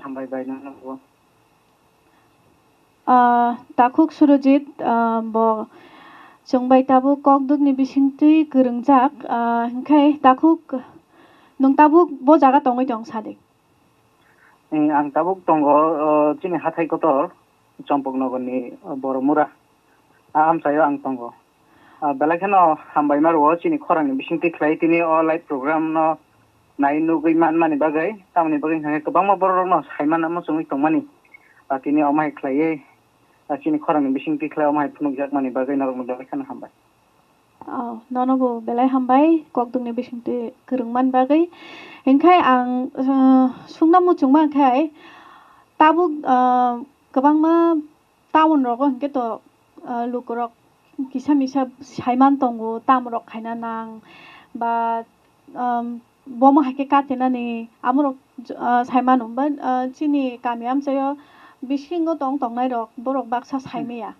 Hambai bai nono bo. Ah, takhuk Surojit, ah, bo chwng bai tabuk kokdwkni bisingtwi kwrwngjak, ah, hinkhe takhuk nwng tabuk bo jaga tongwi tong sadi? Eh, ang tabuk tongo, oh, chini hathai kotor, Champaknagarni, oh, Boromura. A amchaio ang tongo. Ah, belai kheno hambai ma rwo chini khorangni bisingtwi khlai tini o live program no nai nugwi manmani bagwi, tamoni bagwi hwnkhe kwbangma borok rokno sai manna muchungwi tongmani. Ah, tini omo hai khlaiwi, ah, chini khorangni bisingtwi khlai omo hai phunukjakmani bagwi norokno belai kheno hambai. Oh, nono bo belai hambai kokdwkni bisingtwi kwrwngmani bagwi. Hinkhe ang, ah, sungna muchungma khe tabuk, ah, kwbangma town rogo hinkhe to, ah, lukurok kisa misa saiman tongo, tamrok khaina nang ba, um, bomo hai khe katinani amorok j-, ah, sai mano ba, ah, chini kami amchaio bisingo tong tongnai rok borok baksa sai maya.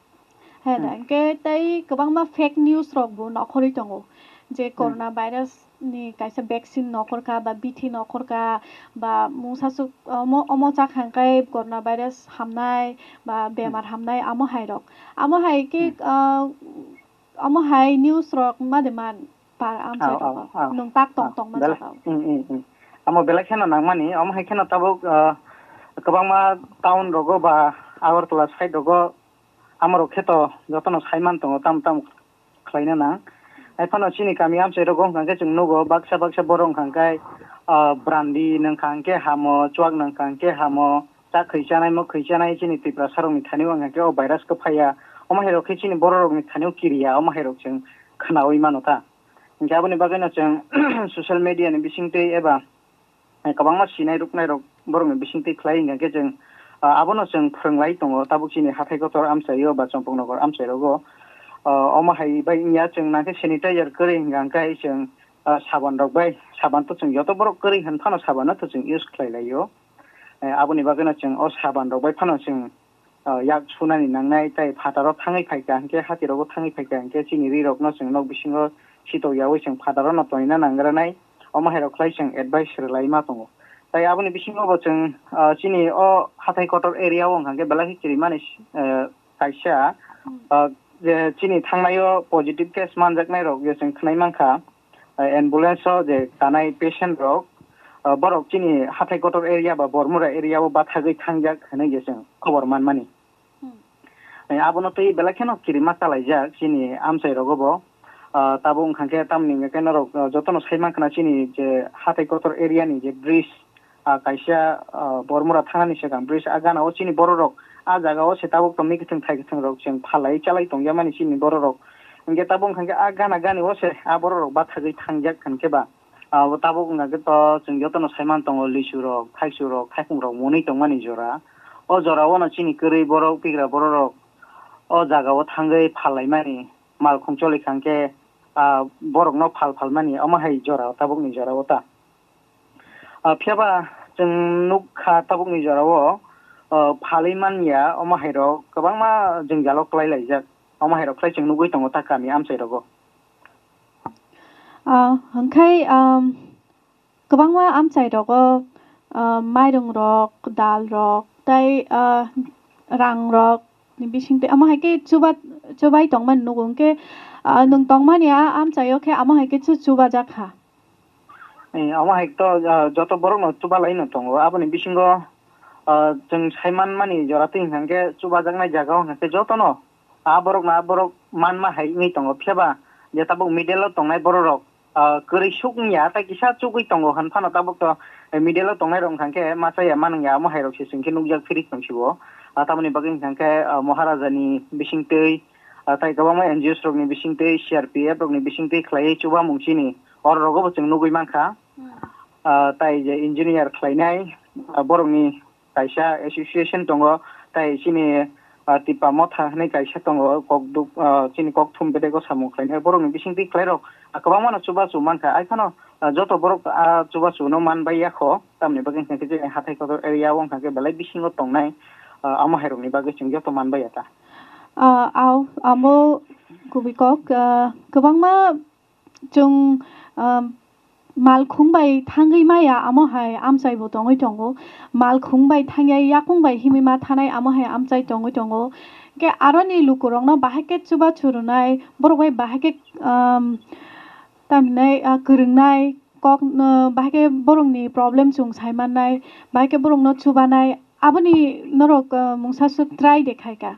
Hai da, hmm, hingke tei kwbangma fake news rok bo nokhorwi tongo je, hmm, corona virus ni kaisa vaccine nokhorkha ba bithi nokhorkha ba mungsa suk omo, omo chakha hingke corona virus hamnai ba, hmm, bemar hamnai amo hai rok. Amo hai khe, hmm, ah, omo hai news rok ma de man par amchai, ah, rogo. Ah, ah, nwng tak tong, ah, tong ma bel-, jaga o. Hmm, hmm, hmm. Amo belai kheno nangmani, omo hai kheno tabuk, ah, kwbangma town rogo ba Agartala side rogo amorok khe to jotono saiman tongo, tamo tamo khlaina nang. Hai phano chini kami amchai rogo wngkha khe chwng nugo baksa baksa borok wngkha khe, ah, brandi nwngkha khe hamo, chuak nwngkha khe hamo, cha khwi chanai, mo khwi chanai chini Tiprasa rokni thani o wngkha khe o virus khe phaiya. Omo hai rok khe chini borok rokni thani o kiriya, omo hai rok chwng khwnaui mano ta. Hingke aboni bagwino chwng social media ni bisingtwi eba, eh, kwbangma sinai ruknai rok borokni bisingtwi khlai hingka khe chwng, ah, abono chwng phwrwnglai tongo tabuk chini hathai kotor amchaio ba Champaknagar amchai rogo. Ah, omo hai bai wngya chwng nangkhe sanitizer kwrwi hingka hingke chwng, ah, saban rok bai, saban to chwng joto borok kwrwi hwn phano saban no to chwng use khlai laio. Eh, aboni bagwino chwng o saban rok bai phano chwng ah, yak sunani nangnai, tei phataro thangwi phaikha hinkhe, hatirogo thangwi phaikha hinkhe, chini rirokno chwng nok bisingo sitokyaui chwng phataro no tonina nangranai, omo hairok khlai chwng advice rwlai ma tongo. Tei aboni bisingo bo chwng, ah, chini o hathai kotor area o wngkha khe belai khe kirimani, eh, kaisa, ah, je chini thangnaio positive case manjaknai rok je chwng khwnai mankha, ah, ambulance o je tanai patient rok, ah, borok chini hathai kotor area ba Bormura area o bathagwi thangjak hinwi je chwng khobor manmani. Hmm. Eh, abono twi belai kheno kirima chalaijak chini amchai rogo bo. Ah, tabuk wngkha khe tamni hingkha khe norok, ah, jotono sai mankha na chini je hathai kotor area ni je bridge, ah, kaisa, ah, Bormura thangnani swkang bridge a gana o chini borok rok a jaga o se tabuk tongmani kwthwng thai kwthwng rok chwng phalai chalai tongya mani chini borok rok. Hinkhe tabuk wngkha khe a gana gani o se a borok rok bathagwi thangjak hinkhe ba. Ah, bo tabuk wngkha khe to chwng jotono saiman tongo, lisu rok, thaisu rok, thaiphung rok monwi tongmani jora. O jora o no chini kwrwi borok, pigra borok rok o jaga o thangwi phal laimani, malkhung choli kha hwnkhe, ah, borok no phal phal mani, omo hai jora o, tabuk ni jora o ta. Ah, phiya ba chwng nuk kha tabuk ni jora o, ah, phalwi man ya, omo hai rok kwbangma jwngjal o klai laijak, omo hai rok khlai chwng nugwi tongo ta kami amchai rogo. Ah, hwnkhe, um, kwbangma amchai rogo, ah, mairung rok, dal rok, tei, ah, rang rok ni bising tei omo hai khe chuba-, chubai tongmani nugo. Hwnkhe, ah, nwng tongmani a amchai o khe omo hai khe chu chuba jak kha. Eh, omo hai to, ah, joto borok no chuba lai no tongo. Aboni bisingo, ah, chwng sai man mani jora twi hwnkhe chuba jaknai jaga o hwnkhe joto no a borok no a borok manma hai wngwi tongo. Phiya ba je tabuk middle o tongnai borok rok, ah, kwrwi suk wngya, tei kisa chugwi tongo hwn phano tabuk to, eh, middle o tongnai rok hwnkha khe ma chaya ma nungya, omo hai rok se chwng khe nukjak phiri tong si o. Ah, tamoni bagwi hwnkha khe, ah, Maharaja ni bising twi, ah, tei kwbangma N G Os rok ni bising twi, C R P F rok ni bising twi khlaiwi chubamung chini oro rogo bo chwng nugwi mankha. Hmm. Ah, tei je engineer khlainai, ah, borok ni kaisa association tongo, tei chini, ah, Tipa Motha hinwi kaisa tongo, kok duk, ah, chini kok thum bedego samung khlainai, borokni bisingtwi khlairok, ah, kwbangmano chubachu mankha. Ai phano, ah, joto borok, ah, chubachuno manbai yakho, tamni bagwi hwnkha khe chini hathai kotor area o hwnkha khe belai bisingo tongnai, ah, amo hairokni bagwi chwng joto manbai ya ta. Ah, au, amo kubui kok, ah, kwbangma Chwng, ah, malkhung bai thangwi maya, amo hai amchai bo tongwi tongo. Malkhung bai thangya, yakung bai himwi ma thanai, amo hai amchai tongwi tongo. Khe aroni lukurokno bahai khe chubachu rwnai, borok bai bahai khe, um, tamhinai, ah, kwrwngnai, kok, ah, bahai khe borokni problem chwng sai mannai, bahai khe borokno chubanai, aboni norok, ah, mungsa swk try de khai kha.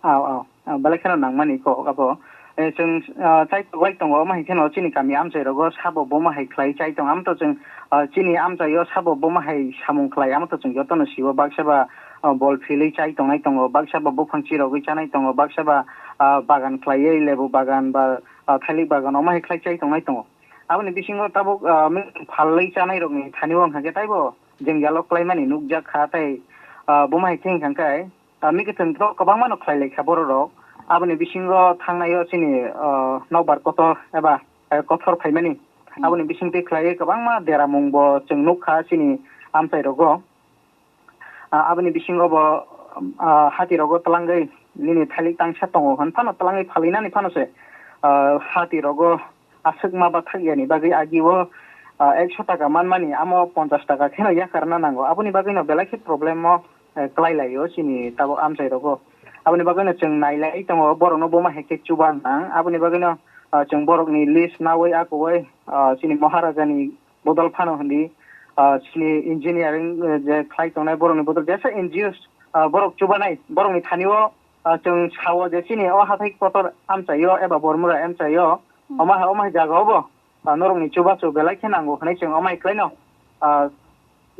Au, au, au, belai kheno nangmani kok abo. Eh, chwng, ah, chai tongo, omo hai kheno chini kami amchai rogo sabo bomo hai khlai chai tongo. Amo to chwng, ah, chini amchai o sabo bomo hai samung khlai, amo to chwng jotono sio. Baksa ba, ah, bol philwi chai tongnai tongo, baksa ba buphang chirogwi chanai tongo, baksa ba, ah, bagan khlaiwi lebu bagan ba, ah, thailik bagan omo hai khlai chai tongnai tongo. Aboni bisingo tabuk, ah, mil phalwi chanai rokni thani o wngkha khe taibo jwngjalo klaimani nukjak kha tei, ah, bomo hai khe wngkha khe, ah, mikhuitwng to kwbangmano khlai lai kha borok rok. Aboni bisingo thangnai o chini, ah, nokbar kotor eba, eh, kothor phaimani. Aboni bisingtwi khlaiwi kwbangma deramungbo chwng nukha chini amchairogo. Ah, aboni bisingo bo, ah, hatirogo twlangwi nini thailik tangsa tongo hwn phano twlangwi phalinani phano se, ah, hatirogo aswk ma bathak yani bagwi agio, ah, ekso taka manmani amo ponchas taka kheno yakarna nango. Aboni bagwino belai khe problem o, eh, klai laio chini tabuk amchairogo. Aboni bagwino chwng nailai tongo borokno boma hai khe chuba nang. Aboni bagwino, ah, chwng borokni list naui akuui, ah, chini Maharajani bodol phano hindi, ah, chini engineering, eh, je khlai tongnai borokni bodol jesa N G Os, ah, borok chubanai, borokni thani o, ah, chwng sao je chini o hathai kotor amchaio eba Bormura amchaio, hmm, omo hai, omo hai jaga o bo, ah, norokni chubachu belai khe nango hwnwi chwng omo hai khlaino, ah,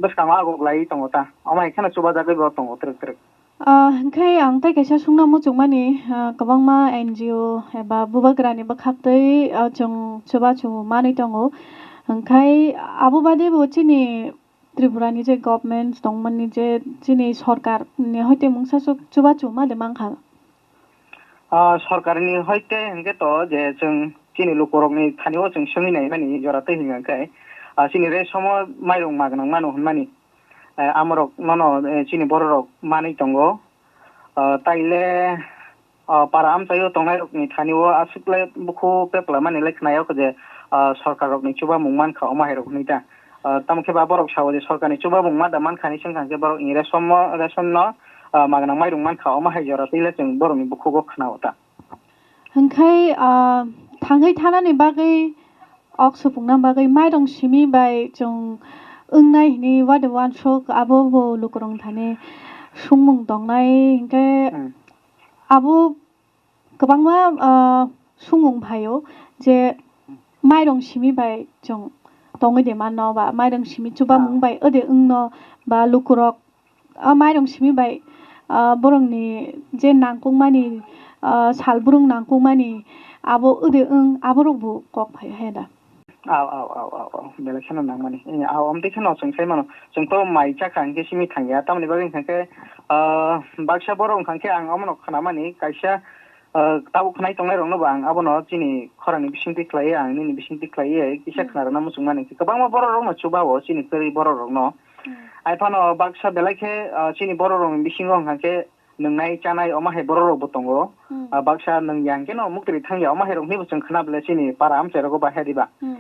bwskango aguk lai tongo ta, omo hai kheno chubajagwi bo tongo twrwk twrwk. Ah, hwnkhe ang tei kaisa sungna muchungmani, ah, kwbangma N G O eba bubagrani bwkhaktwi, ah, chwng chubachu manwi tongo. Hwnkhe abo bade bo chini Tripura ni je government tongmani je chini sorkar ni hoite mungsa suk chubachu ma de mankha. Ah, sorkar ni hoite hwnkhe to je chwng chini lukurokni thani o chwng swngwi naimani jora twi hwnkhe, ah, chini resomo mairung magnang mano hwnmani. Eh, amorok nono, eh, chini bororok manwi tongo. Ah, taile, ah, para amchaio tongnairokni thani o aswk le bukhu pepla mani le khnaio je, ah, sorkarrokni chubamung mankha omo hairok hwnwi ta. Ah, tamo khe ba borok sao je sorkarni chubamung ma da mankha ni swngkha hwnkhe borok ni resomo, resonno, ah, magnang mairung mankha omo hai jora twi le chwng borokni bukhugo khna o ta. Hwnkhe, ah, thangwi thanani bagwi ok supungna bagwi mairung simi bai chwng wngnai hwnwi wade uansuk abo bo lukurokni thani sungmung tongnai hwnkhe Hmm. abo kwbangma, ah, sungmung phaio je mairung simi bai chwng tongwi de mano ba mairung simi chubamung Ah. bai ode wngno ba lukurok ah, mairung simi bai, ah, borokni je nangkukmani, ah, salbrung nangkukmani abo ode wng aborok bo kok phai haya da. Aw, aw, aw, aw, aw, belai kheno nangmani. Eh, aw, amtwi kheno chwng sai mano. Chwng to mai chakha hwnkhe simi thangya. Tamoni bagwi hwnkhe, ah, baksa borok hwnkhe ang omono khnamani kaisa, ah, tabuk khnai tongnai rokno bo ang abono chini khorangni bisingtwi khlaiwi ang nini bisingtwi khlaiwi kisa Hmm. khna rwna muchungmani. Kwbangma borok rokno chuba o chini kwrwi borok rokno. Hmm. Ai phano baksa belai khe, ah, chini borok rokni bisingo hwnkha khe nwngnai chanai omo hai borok rok bo tongo. Hmm. Ah, baksa nwng yang khe no muktri thang ya omo hai rok hinwi bo chwng khna bwle chini para amchai rogo bahai diba. Hmm.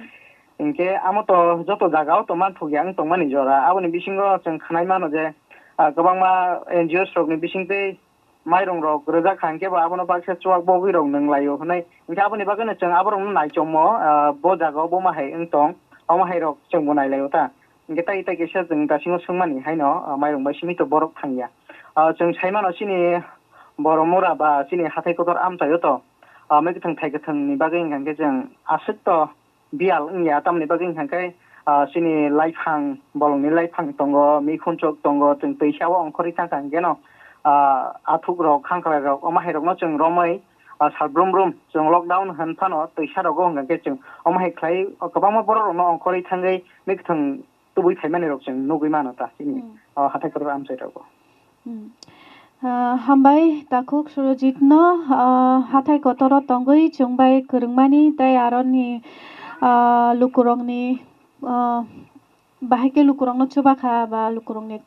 Hinkhe amo to joto jaga o to manthok ya wng tongmani jora. Aboni bisingo chwng khnai mano je, ah, kwbangma N G Os rokni bisingtwi mairung rok rwjak kha hinkhe bo abono baksa chuak bogwi rok nwng lai o hwnwi. Hinkhe aboni bagwino chwng aborokno naichommo, ah, bo jaga o boma hai wng tong, omo hai rok chwng bo nai lai o ta. Hinkhe tai tai kisa chwng dasingo swngmani haino, ah, mairung bai simi to borok thang ya. Ah, chwng sai mano chini Boromura ba chini hathai kotor amchai o to, ah, mui kwthwng thai kwthwng ni bagwi hwnkha hinkhe chwng aswk to biyal wng ya, tamoni bagwi hwnkha khe, ah, chini laiphang, bolongni laiphang tongo, mikhunchuk tongo, chwng twisa o ongkhorwi thang kha hinkhe no, ah, athuk rok, khangkhwlai rok, omo hai rok no chwng romwi, ah, sal brum brum chwng lockdown hwn phano twisa rogo hwnkha khe chwng omo hai khlai, kwbangma borok rok no ongkhorwi thangwi mui kwthwng tubui phaimani rok chwng nugwi mano ta chini, hmm, o hathai kotor amchai rogo. Hmm. Ah, hambai takhuk Surojit no, ah, hathai kotoro tongwi chwng bai kwrwngmani tei aroni, ah, lukurokni, ah, bahai khe lukurokno chuba kha ba lukurokni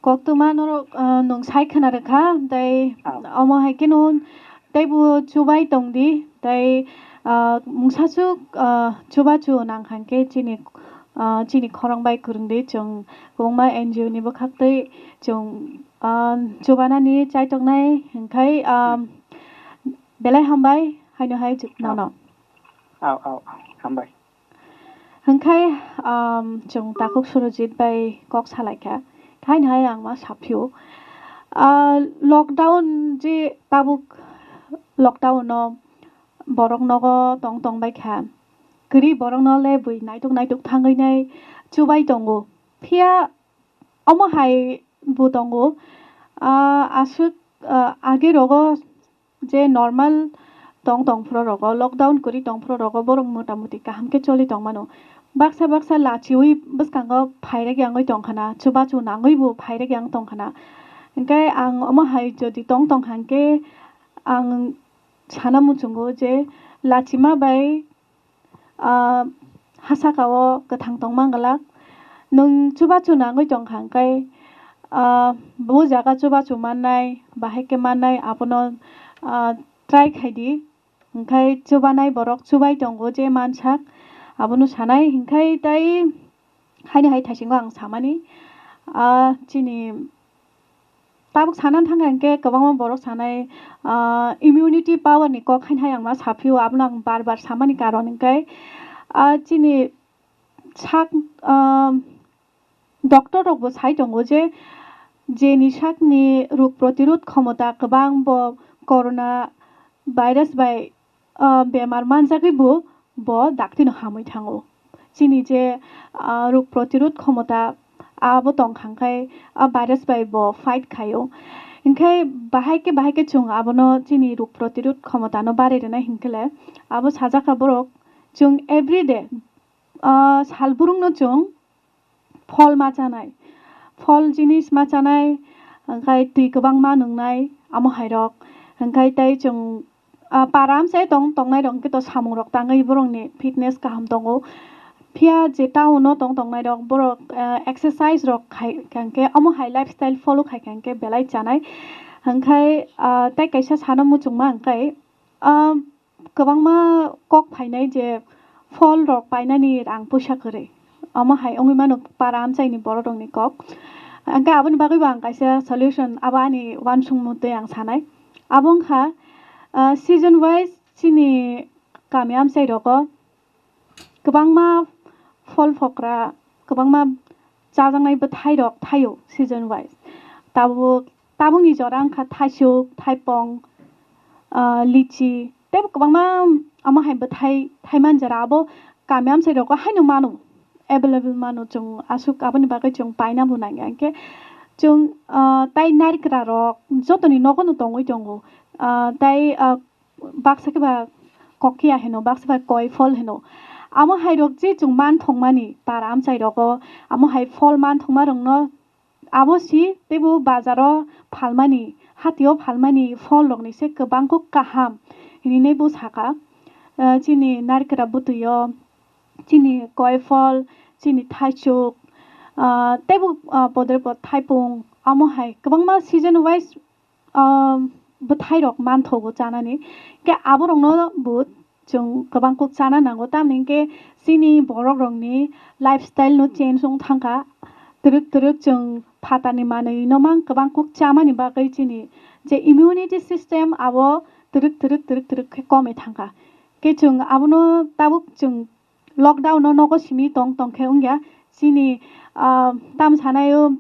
koktwma norok, ah, nwng sai khna rwkha tei Ah. omo hai kheno teibo chubai tongdi tei, ah, mungsasuk, ah, chubachu nang kha khe chini, ah, chini khorang bai kwrwngdi chwng kwbangma N G O ni bwkhaktwi chwng, ah, chubanani chaitoknai hwnkhe, ah, belai hambai haino hai chuk Au. nono. Au, au, au, hambai. Hwnkhe, um, chwng takhuk Surojit bai kok salaikha. Haino hai ang ma saphio. Ah, lockdown je tabuk lockdown no borok nogo tong tong bai kha. Kwrwi borok no le bui naituk naituk thangwi nai chubai tongo. Phiya omo hai bo tongo. Ah, aswk, ah, age rogo je normal tong tong phro rogo, lockdown kwrwi tong phro rogo borok mota moti kaham khe choli tong mano. Baksa baksa lachiui bwskango phairek yangwi tong khana, chubachu nangwi bo phairek yang tong khana. Hinkhe ang omo hai jodi tong tong kha hinkhe ang sana muchungo je lachima bai, ah, ha saka o kwthang tongma glak. Nwng chubachu nangwi tongkha hwnkhe, ah, bo jaga chubachu mannai, bahai khe mannai, abono, ah, try khai di. Hwnkhe chubanai borok chubai tongo je mansak, abono sanai. Hwnkhe tai haino hai thaisingo ang samani, ah, chini tabuk sana thangkha hwnkhe kwbangma borok sanai, ah, immunity power ni kok haino hai ang ma saphio, abono ang bar bar samani karon hwnkhe, ah, chini sak, ah, doctor rok bo sai tongo je, jeni sakni rog protirod khomota kwbang, bo corona virus bai, ah, bemar manjagwi bo, bo daktino hamwi thango. Chini je, ah, rog protirod khomota abo tongkha hwnkhe a virus bai bo fight khaio. Hinkhe bahai khe, bahai khe chwng abono chini rog protirod khomotano barai rwnai hinkhe le abo sajakha borok chwng everyday, ah, salbrumno chwng phol ma chanai, phol jinis ma chanai, hwnkhe twi kwbangma nwngnai, amo hairok. Hwnkhe tei chwng, ah, para amchai tong tongnai rok hwnkhe to samung rok tangwi borokni fitness kaham tongo. Phiya je town o tong tongnai rok, borok, ah, exercise rok khai, khai hwnkhe amo hai lifestyle follow khai, khai hwnkhe belai chanai. Hwnkhe, ah, tei kaisa sano muchungma hwnkhe, ah, kwbangma kok phainai je phol rok painani rang puisa kwrwi. Omo hai wngwi mano para amchaini borok rokni kok. Hwnkhe aboni bagwi bo ang kaisa solution, abo ani uansukmung twi ang sanai. Abo wngkha, ah, season wise chini kami amchai rogo kwbangma phol phokra, kwbangma chajaknai bwthai rok thaio season wise. Tabuk, tabukni jora wngkha thaisuk, thaipong, ah, lichi, tei bo kwbangma omo hai bwthai thaiman jora abo kami amchai rogo haino mano, available mano chwng aswk aboni bagwi chwng paina bo nangya. Hinkhe chwng, ah, tai narikra rok jotoni nogo no tongwi tongo, ah, tai, ah, baksa khe ba kokya hino, baksa ba koi phol hino. Amo hai rok je chwng man thokmani para amchai rogo, amo hai phol man thokma rokno abo si teibo bazaro phalmani, hatio phalmani phol rokni se kwbang kuk kaham hinwi bo saka. Ah, chini narikra bwtwi o, chini koi phol, chini thaisuk, ah, teibo, ah, podre pod thaipung, amo hai kwbangma season wise ah, bwthai rok manthogo chanani. Khe aborokno bo chwng kwbang kuk chana nango, tamni hinkhe chini borok rokni lifestyle no change wng thangkha. Twrwk twrwk chwng phatarni manwi no mang kwbang kuk chamani bagwi chini je immunity system abo twrwk twrwk twrwk twrwk khe komwi thangkha. Khe chwng abono tabuk chwng lockdown no nogo simi tong tong khe wngya chini, ah, tam sanai o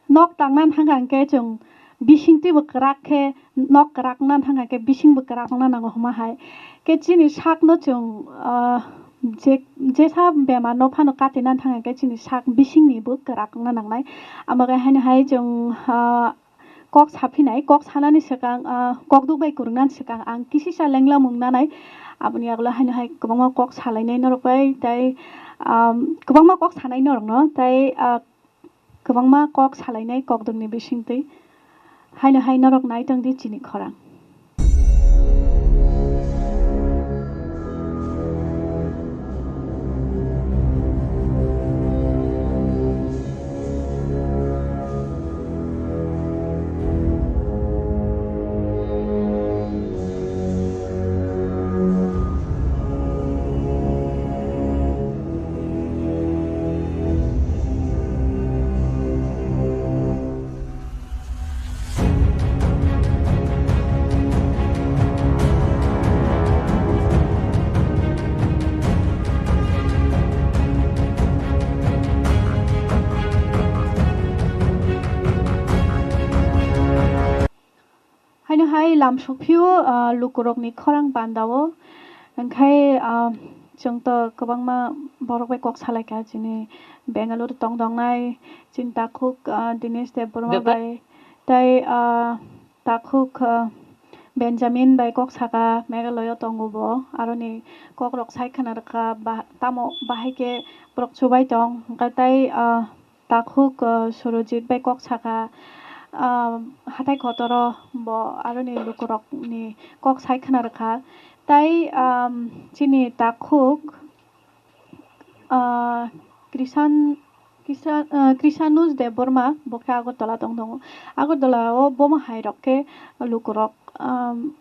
nok tangna thangkha hwnkhe chwng bisingtwi bo kwrak khe, nok kwrak wngna thangkha hwnkhe bising bo kwrak wngna nango hwnma hai. Khe chini sak no chwng, ah, je, jesa bemar no phano katina thangkha hwnkhe chini sak bising ni bo kwrak wngna nangnai. Amo khe haino hai chwng, ah, kok saphinai, kok sanani swkang, ah, kok duk bai kwrwngna swkang ang kisisa lenglamung nanai. Aboni yagulo haino hai kwbangma kok salainai norok bai tei, ah, kwbangma kok sanai norok no tei, ah, kwbangma kok salainai kokdwkni bisingtwi. Haino hai norok nai tong di chini khorang. Haino hai lam sokphio, ah, lukurokni khorang bandao. Hwnkhe, ah, chwng to kwbangma borok bai kok salaikha, chini Bengaluru tong dongnai, chini takhuk, ah, Dinesh Debbarma Debra- bai, tei, ah, takhuk, ah, Benjamin bai kok saka, Meghalaya tongo bo, aroni kokrok sai khna rwkha, ba-, tamo bahai khe borok chubai tong, hwnkhe tei, ah, takhuk, ah, Surojit bai kok saka, ah, hatai kotoro bo aroni lukurokni kok sai khna rwkha. Tai, ah, chini takhuk, ah, Krishan, Krishan, ah, Krishanus Debbarma, bo khe Agartala tong tongo. Agartala o bomo hai rok khe lukurok, um,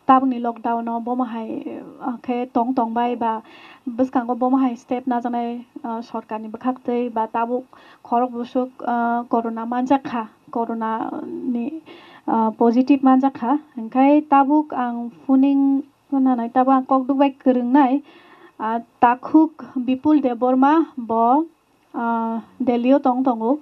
tabukni lockdown o bomo hai, ah, khe tong tong bai ba bwskango bomo hai step najaknai, ah, sorkarni bwkhaktwi ba tabuk khorok bwswk, ah, corona manjak kha, corona ni, ah, positive manjak kha. Hwnkhe tabuk ang phuning nanai, tabuk ang kok duk bai kwrwngnai, ah, takhuk Bipul Debbarma bo, ah, Delhi o tong tongo.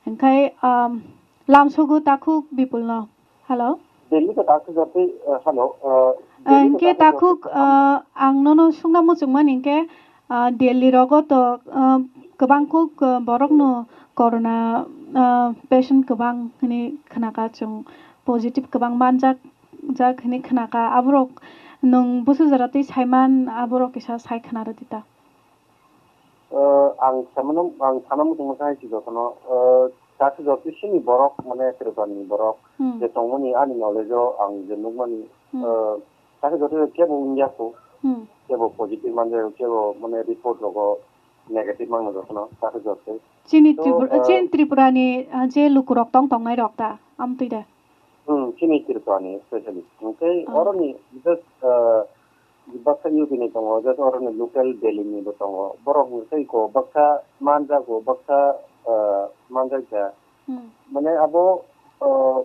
Hwnkhe, um, lamsogo takhuk Bipul no. Hello? Delhi to takhuk jotwi, uh, hello, uh, Delhi to hwnkhe takhuk takhuk, jotwi, uh, ang nono sungna muchungmani hwnkhe, uh, Delhi rogo to, uh, kwbang kuk, uh, borokno corona, uh, patient kwbang hwnwi khnakha chwng, positive kwbang manjak, jak hwnwi khnakha. Aborok nwng busu jora twi saiman, aborok kisa sai khna rwdi ta. Uh, ang samano, ang sana muchungma hai si jotono, uh, takhuk jotwi sini borok, mane Tripurani borok, Hmm. je tongmani ani knowledge o ang je nukmani, Hmm. uh, takhuk jotwi kebo wngya kho, Hmm. kebo positive manjak, kebo mane report rogo negative mangno jotono takhuk jotwi. Chini So, Tripura, uh, chini Tripurani, uh, je lukurok tong tongnai rok ta, amtwi de? Hmm, chini Tripurani specially. Hwnkhe Oh. oroni just, uh, baksa U P ni tongo, just oroni local Delhi ni bo tongo. Borok hwnkhe ko baksa manjago, baksa, uh, manjakya. Hmm. Mane abo, uh,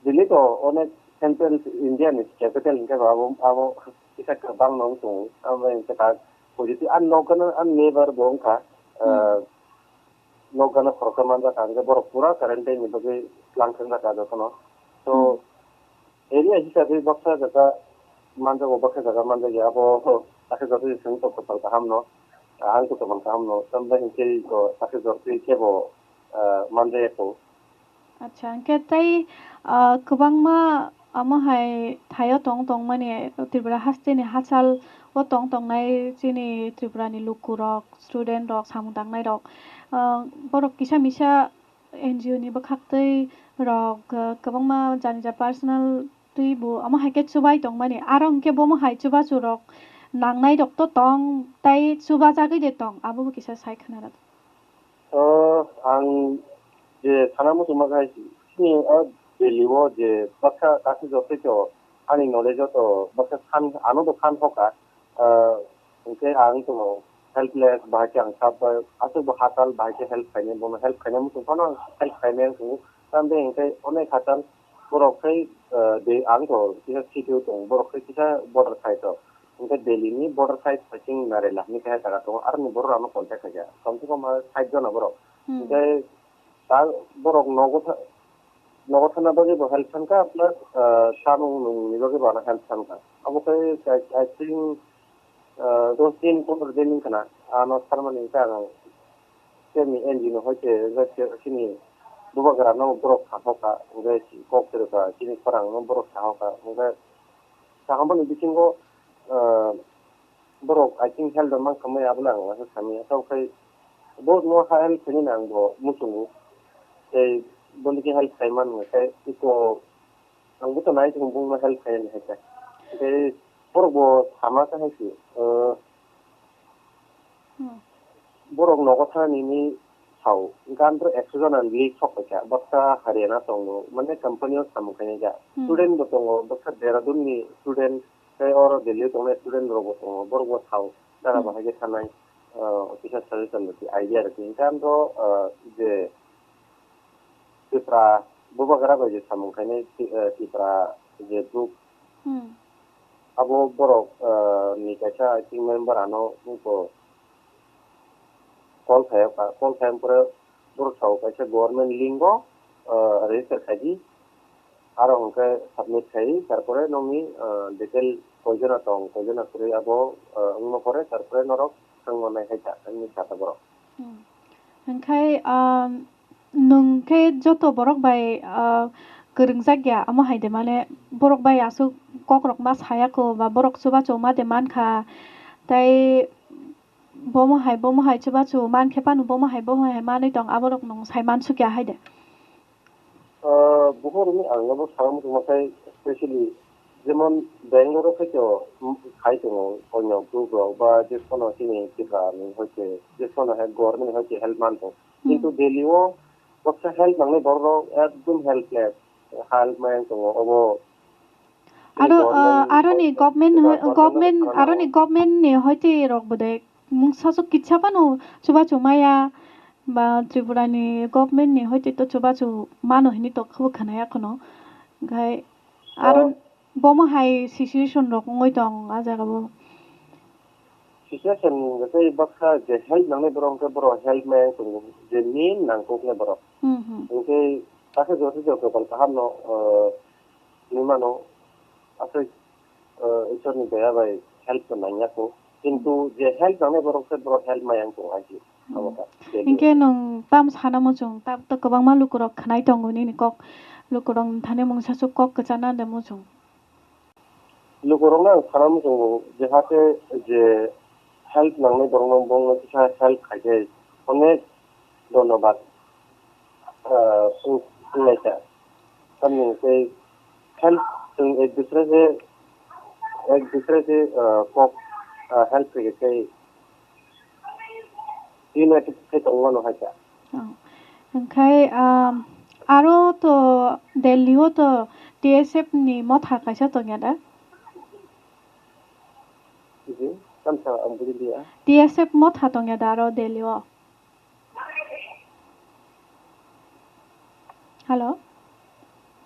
Delhi to onek central India ni capital hwnkhe bo abo, abo kisa kwbangno wng tongo. Abo hwnkhe ta positive. Ang nokgano, ang neighbor bo wngkha, uh, Hmm. nokgano khoroksa manjak kha, hwnkhe borok pura quarantine ni bagwi tlang thang jak kha jotono. So, Hmm. area hisabe baksa jaga manjago, baksa jaga manjakya, abo takhuk jotwi chwng to kwtal kahamno, ang to kwtal kahamno, tambai hwnkhe to takhuk jotwi kebo, ah, manjakya kho. Acha, hwnkhe tei, ah, kwbangma omo hai thaio tong tongmani Tripura hasteni hachal o tong tongnai chini Tripurani lukurok, student rok, samung tangnai rok, ah, borok kisa misa N G O ni bwkhaktwi rok, ah, kwbangma jani ja personal twi bo omo hai khe chubai tongmani. Aro hwnkhe bomo hai chubachu rok nangnai rok to tong, tei chubajagwi de tong, abo bo kisa sai khna rwdi. O, ang je sana muchungma khe hai chini o Delhi o je baksa takhuk jotwi to ani knowledge o to baksa khan, ano to khan hoka, ah, hwnkhe ang to helpless, bahai khe ang sap bai, aswk bo hachal, bahai khe help khainai, bono help khainai muchung phano ang help khainai wng tongo. Tamoni hwnkhe onek hachal borok khai, ah, de, ang to kisa city o tongo, borok khai kisa border side o. Hwnkhe Delhi ni border side facing Narela hinwi kaisa jaga tongo, aroni borok rokno contact khaikha, kom se kom, ah, sait jona borok. Hmm. Hwnkhe ta borok nogo tha-, nogo thangna bagwi bo help sankha, plus, ah, chamung nungni bagwi bo ano help sankha. Abo khe, I, I think, ah, dos din, pondro din wngkha na, ano sarmani hwnkhe ang chini N G O no hoite, chini bubagra no borok sahokha, hwnkhe kok kwrwkha, chini khorang no borok sahokha, hwnkhe sahamani bisingo, ah, borok I think help rwna khamwi abono ang uansuk samya. Tabuk khai bo no help khainani ang bo muchungo. Tei boni khe help khai mano khe iko ang bo to nai tongo bongno help khainani hai khe. Tei borok bo sama khe hai se, eh, Hmm. borok nogo thani ni sao, hwnkhe ang ekso jona ni list sok paikha, baksa Haryana tongo, mane company o samung khainai kha. Hmm. Student bo tongo, baksa Dehradun ni student, tei oro Delhi o tongnai student rok bo tongo, borok bo sao, jara Hmm. bahai khe thanai, ah, kisa suggestion rwdi, idea rwdi. Hwnkhe ang bo, ah, je Tipra bubagra bai je samung khainai, Ti-, ah, Tipra je group, Hmm. abo borok, ah, ni kaisa I think member ano wngkha. Call khaiyokha, call khaiyang pore borok sao kaisa government link o, ah, register khaidi, aro hwnkhe submit khai, tarpore nokni, ah, detail koijona tong, koijona kwrwi abo, ah, wngma pore, tarpore norok thangma nai hai ta, wngwi sakha borok. Hmm. Hwnkhe, ah, nwng khe joto borok bai, ah, kwrwngjak ya, omo hai de mane borok bai aswk kokrok ma saya kho ba borok chubachu ma de mankha, tei bomo hai, bomo hai chubachu mankhe phano bomo hai, bomo hai manwi tong, aborok nwng sai mansukya hai de? Ah, buphang rwni ang nobo sana muchungma khe, specially Jemon Bangalore o khe to khai tongo, onyo group rok ba je kono chini Tripura ni hoite je kono hai government ni hoite help man tongo. Kintu Delhi o baksa help nangnai borok rok ekdom helpless, help maya tongo obo. Aro, ah, aroni government, government, aroni government ni hoite rok bodai mungsa so kitsa phano chubachu maya ba Tripura ni government ni hoite to chubachu mano hinwi to khwbo khwnaya khwno. Khai aro bomo hai situation rok wngwi tong a jaga o. Situation hwnkhe baksa je help nangnai borok hwnkhe borok help maya tongo, je main nangkuknai borok. Hmm, hmm. Hwnkhe takhe joto joto kopal kaham no, ah, hinwi mano, aswk, ah, Ishwar ni daya bai help to nangya kho. Kintu je help nangnai borok khe borok help maya wng tongo, I think. Hmm. Abo kha. Hinkhe nwng tam sana muchung, tam to kwbangma lukurok khwnai tongo nini kok, lukurok thani mungsa swk kok kwchana de muchung. Lukurokno ang sana muchungo, jehate je help nangnai borokno bongno kisa help khaikhe onek dhonnobad, ah, wng-, wngnaikha. Tamni hwnkhe help chwng ek dusra se, ek dusra se, ah, kok, ah, help khaikhe tei united khe tongmano hai kha. Oh. Hwnkhe, um, aro to Delhi o to T S F ni motha kaisa tongya da? Ji, tamsa ang bujiliya. T S F motha tongya da aro Delhi o? Hello?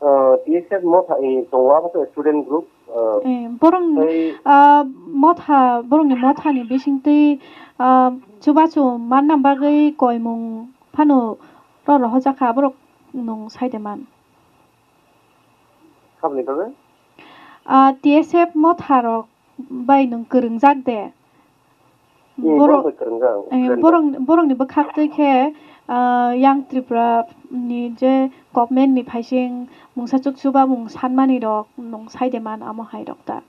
Ah, T S F motha, eh, tongo, abo to student group, ah, eh, borok, tei ah, motha, borokni mothani bisingtwi, ah, chubachu manna bagwi koimung phano roro hojakha, borok nwng saide man. Saboni bagwi? Ah, T S F motha rok bai nwng kwrwngjak de? Hmm, borok, borok bai kwrwngjak, eh, friend borok, bai. Borokni bwkhaktwi khe, ah, Young Tripura ni je government ni phaising mungsa chukchuba mung sanmani rok nwng saide man amo hai rok ta?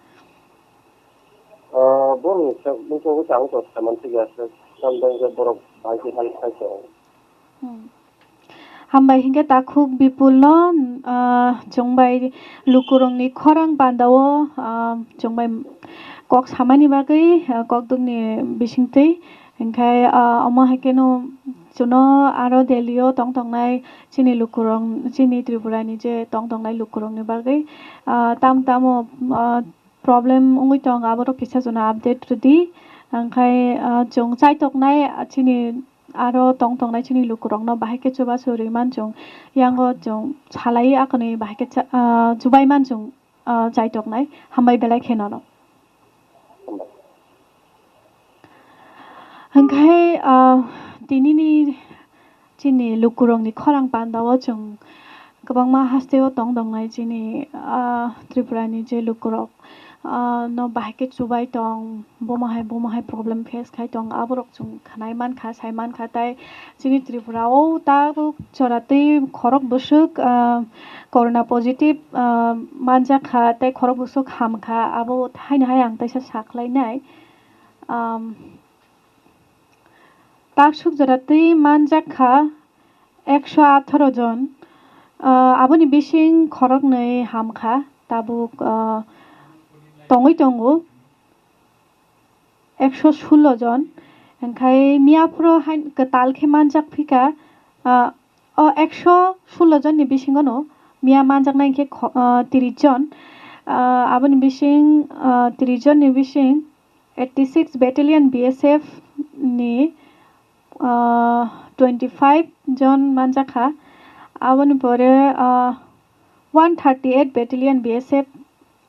Ah, borokni sa-, bwkhago chang to saman thik ya se, tamni bagwi borok bai khe help khai tongo. Hmm. Hambai hinkhe takhuk Bipulno, ah, chwng bai lukurokni khorang pandao, ah, chwng bai kok samani bagwi, ah, kokdukni bisingtwi. Hinkhe, ah, omo hai kheno chwngno aro Delhi o tong tongnai chini lukurok, chini Tripura ni je tong tongnai lukurokni bagwi, ah, tam tamo, ah, problem wngwi tong, aborok kisa chwngno update rwdi. Hinkhe, ah, chwng chaitoknai, ah, chini aro tong tongnai chini lukurokno bahai khe chubachu rwi man chwng, yango chwng salai akhwnwi bahai khe cha-, ah, chubai man chwng, ah, chaitoknai. Hambai belai khe nono. Hwnkhe, ah, tinini chini lukurokni khorang pandao chwng kwbangma hasteo tong tongnai chini, ah, Tripurani je lukurok, ah, no bahai khe chubai tong, bomo hai, bomo hai problem face khai tong, aborok chwng khwnai mankha, sai mankha, tai chini Tripura o tabuk joratwi khorok bwswk, ah, corona positive, ah, manjakha, tei khorok bwswk hamkha, abo haino hai ang teisa sakhlainai. Am, taksuk jora twi manjak kha ekso atharo jon. Ah, aboni bising khoroknwi ham kha, tabuk, ah, tongwi tongo ekso sulo jon. Hwnkhe miyaphuru hai kwtal khe manjak phi kha, ah, o ekso sulo jonni bisingono miya manjaknai khe kho-, ah, tris jon. Ah, aboni bising, ah, tris jonni bising eighty six Battalion B S F ni, ah, twenty five jon manjakha. Aboni pore, ah, one thirty eight Battalion B S F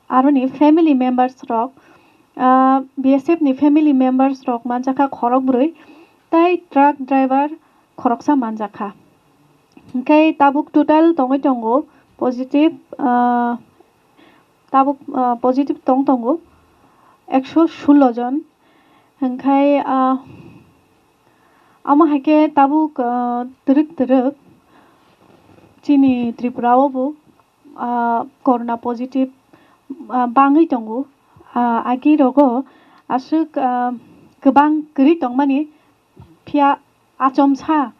aroni family members rok, ah, B S F ni family members rok manjakha khorok brwi, tei truck driver khoroksa manjakha. Hwnkhe tabuk total tongwi tongo positive, ah, tabuk, ah, positive tong tongo ekso sulo jon. Hwnkhe, ah, amo hai khe tabuk, ah, twrwk twrwk chini Tripura o bo, ah, corona positive, ah, bangwi tongo. Ah, agi rogo aswk, ah, kwbang kwrwi tongmani, phiya achomsa,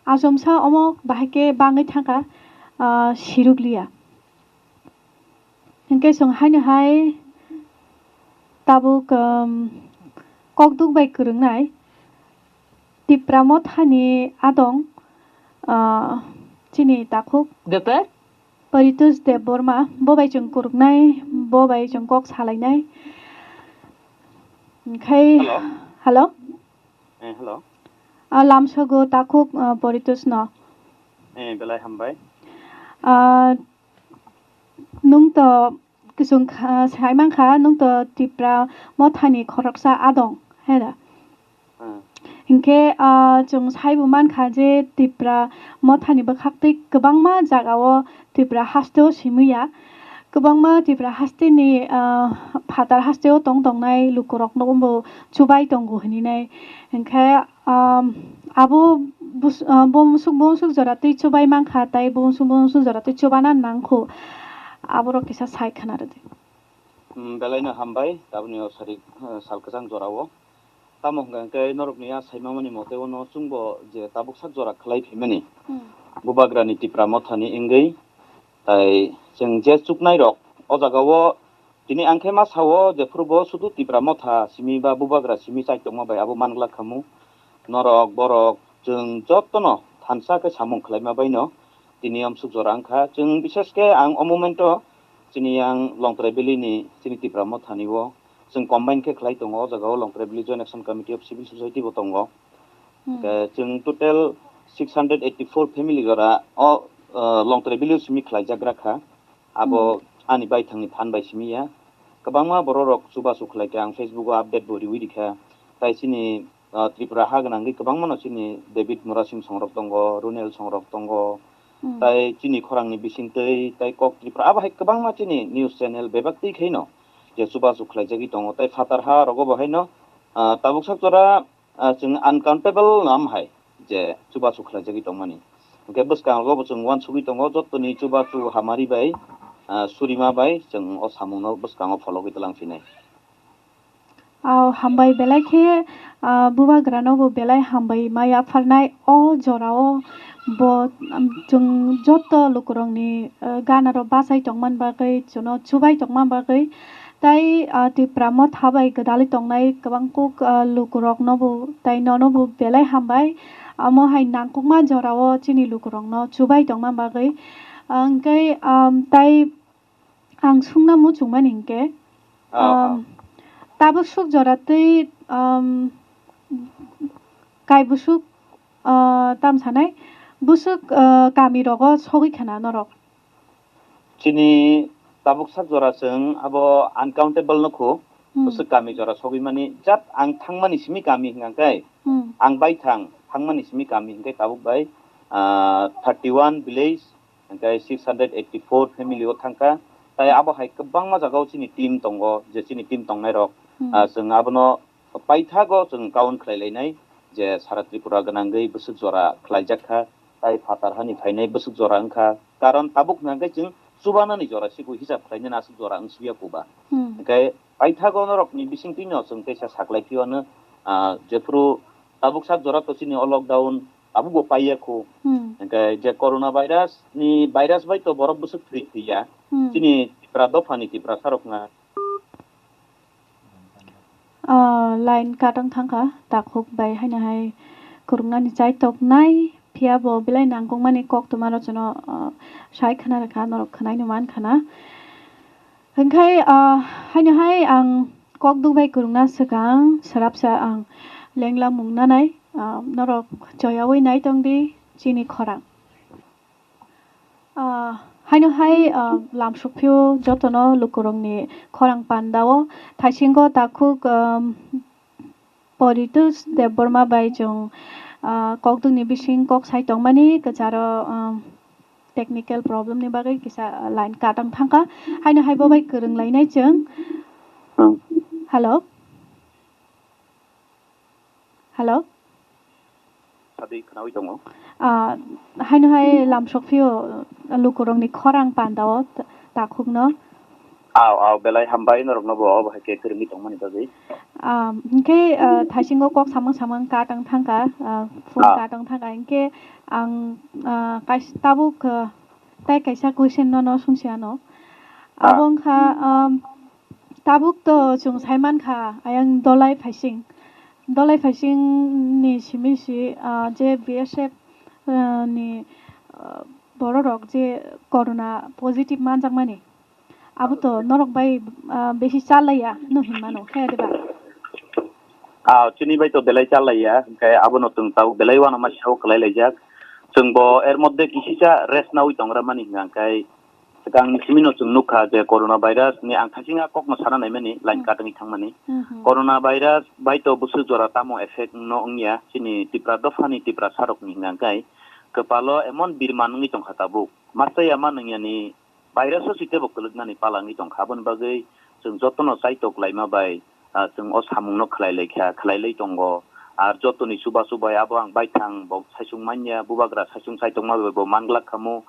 achomsa omo bahai khe bangwi thangkha, ah, sirukliya. Hwnkhe chwng haino hai tabuk, um, kokduk bai kwrwngnai Tipra Mothani adong, uh, chini takhuk Paritos Debbarma, bo bai chwng kwrwngnai, bo bai chwng kok salainai. Hwnkhe, Hello? Hello? Eh, hello. Ah, lamsogo takhuk, ah, Paritos no. Eh, belai hambai. Ah, nwng to kisung kha, sai mankha, nwng to Tipra Mothani khoroksa adong, he da? Hmm. Hinkhe, ah, chwng saibo mankha je Tipra Mothani bwkhaktwi kwbangma jagao Tipra hasteo simiya. Kwbangma Tipra hasteni, ah, phatar hasteo tong tongnai lukurokno bo chubai tongo hininai. Hinkhe, um, abo bus-, ah, bumsuk bumsuk jora twi chubai mankha, tai bumsuk bumsuk jora twi chubana nangkhu. Aborok kisa sai khna rwdi. Hmm, belaino hambai, tabukni o sari, ah, sal kwchang jorao. Tamo hwnkha hwnkhe norokni a saimamani mote uno chwngbo je tabuk sak jora khlai phaimani Hmm. Bubagrani Tipra Mothani wngwi, tai chwng je chuknairok o jagao tini ang khe ma sao jephuru bo sudu Tipra Motha simi ba Bubagra simi chai tongma bai abo man glak khamu. Norok, borok, chwng jotono thansa khe samung khlaima baino tini omsuk jora wngkha. Chwng bishesh khe ang o momento chini yang Longtrai Valley ni chini Tipra Mothani o chwng combine khe khlai tongo. O jaga o Longtrai Valley Joint Action Committee of Civil Society bo tongo. Hmm. Hwnkhe chwng total six hundred eighty-four family jora o, uh, Longtrai Valley o simi khlai jak ra kha. Abo Hmm. ani baithang ni phan bai simi ya. Kwbangma borok rok chubachu khlai kha, ang Facebook o update bo riwi rikha. Tai chini, uh, Tripura ha gwnangwi kwbangma no chini David Murasing songrok tongo, Runel songrok tongo. Hmm. Tai chini khorang ni bisingtwi, tai kok Tripura abo hai kwbangma chini news channel bebak twi khaino je chubachu khlai jagwi tongo. Tai phatar ha rogo bo haino, ah, tabuk sak jora, ah, chwng uncountable nam hai je chubachu khlai jagwi tongmani. Hwnkhe bwskango bo chwng uansugwi tongo, jottoni chubachu hamari bai, ah, surima bai chwng o samungno bwskango phologwi twlang phinai. Ah, hambai belai khe, ah, Bubagrano bo belai hambai ma yapharnai o jorao bo, um, chwng joto lukurokni, ah, ganarok bachai tongmani bagwi, chwngno chubai tongmani bagwi. Tai, ah, Tipra Motha bai gwdalwi tongnai kwbang kuk, ah, lukurokno bo, tai nono bo belai hambai. Omo hai nangkukma jorao chini lukurokno chubai tongmani bagwi. Ah, hwnkhe, um, tai ang sungna muchungmani hinkhe, Ah, ah. um, tabuk suk jora twi, um, kai busuk, ah, tam sanai, busuk, ah, kami rogo sogwi khana norok. Chini tabuk sak jora chwng abo uncountable no khu, Hmm. bwswk kami jora sogwi mani, jat ang thangmani simi kami hwnkha khe, Hmm. ang bai thang thangmani simi kami hwnkhe tabuk bai, ah, thirty one village, hwnkhe six hundred eighty four family o thangkha. Tai abo hai kwbangma jagao chini team tongo, je chini team tongnai rok, Hmm. ah, chwng abono paithago chwng count khlai lainai je sara Tripura gwnangwi bwswk jora khlaijak kha, tai phatar hani phainai bwswk jora wngkha. Karon tabuk hwnkha khe chwng chubanani jora siku hisab khlainani aswk jora wngsiya kuba. Hmm. Hwnkhe paithago norokni bisingtwino chwng teisa saklai phiyano, ah, jephuru tabuk sak jora to chini o lockdown tabukbo paiya khu. Hmm. Hwnkhe je corona virus ni virus bai to borok bwswk thwi thwiya. Hmm. Chini Tipra dophani Tiprasa rok wngkha. Ah, line cut wng thangkha, takhuk bai haino hai kwrwngnani chai toknai, phiya bo belai nangkukmani koktwma rok chwngno, ah, sai khna rwkha, norok khwnaino man khana. Hwnkhe, ah, haino hai ang kok duk bai kwrwngna swkang, swrapsa ang lenglamung nanai, ah, norok choyaui nai tongdi chini khorang. Ah, haino hai, ah, lamsok phio jotono lukurokni khorang pandao thaisingo takhuk, um, Poritos Debbarma bai chwng, ah, kokdukni bising kok sai tongmani kwcharo, um, technical problem ni bagwi kisa, ah, line cut wng thangkha. Haino hai bo bai kwrwng lainai chwng. Hmm. Hello? Hello? Sadi khnaui tongo. Ah, haino hai lamsok phio, lukurokni khorang pandao ta-, takhukno. Aw, aw, belai hambai norokno bo obo hai khe kwrwngwi tongmani bagwi. Ah, hinkhe, ah, thaisingo kok samung samung cut wng thangkha, ah, phone Ah. cut wng thangkha, hinkhe ang, ah, kais-, tabuk, ah, tai kaisa question nono sungsi ano. Abo wngkha, um, tabuk to chwng sai mankha ayang Dolai Phaising. Dolai Phaising ni simi si, ah, je B S F, ah, ni, ah, borok rok je corona positive manjakmani, abo to norok bai, ah, besi chalaiya no hinmano, khe de ba? Ah, chini bai to belai chalaiya, hwnkhe abono chwng tabuk belai uanama sao kwlai laijak. Chwng bo er moddhe kisisa rest naui tongra mani hwnkha, hwnkhe swkang ni simi no chwng nukha je corona virus ni ang thasing a kok no sana naimani line Hmm. cut wngwi thangmani. Hmm, hmm. Corona virus bai to bwswk jora tamo effect no wngya chini Tipra dopha ni Tiprasa rok ni hwnkha, kwpalo emon birman wngwi tongkha tabuk. Masa ya ma nungya ni virus o si tebo kwlwknani pala wngwi tongkha. Aboni bagwi chwng jotono chaitok laima bai, ah, chwng o samungno khwlai lai kha, khwlai lai tongo. Ar jotoni chubachu bai abo ang baithang bo saichung manya, bubagra saichung chaitokma bai bo manglak khamu.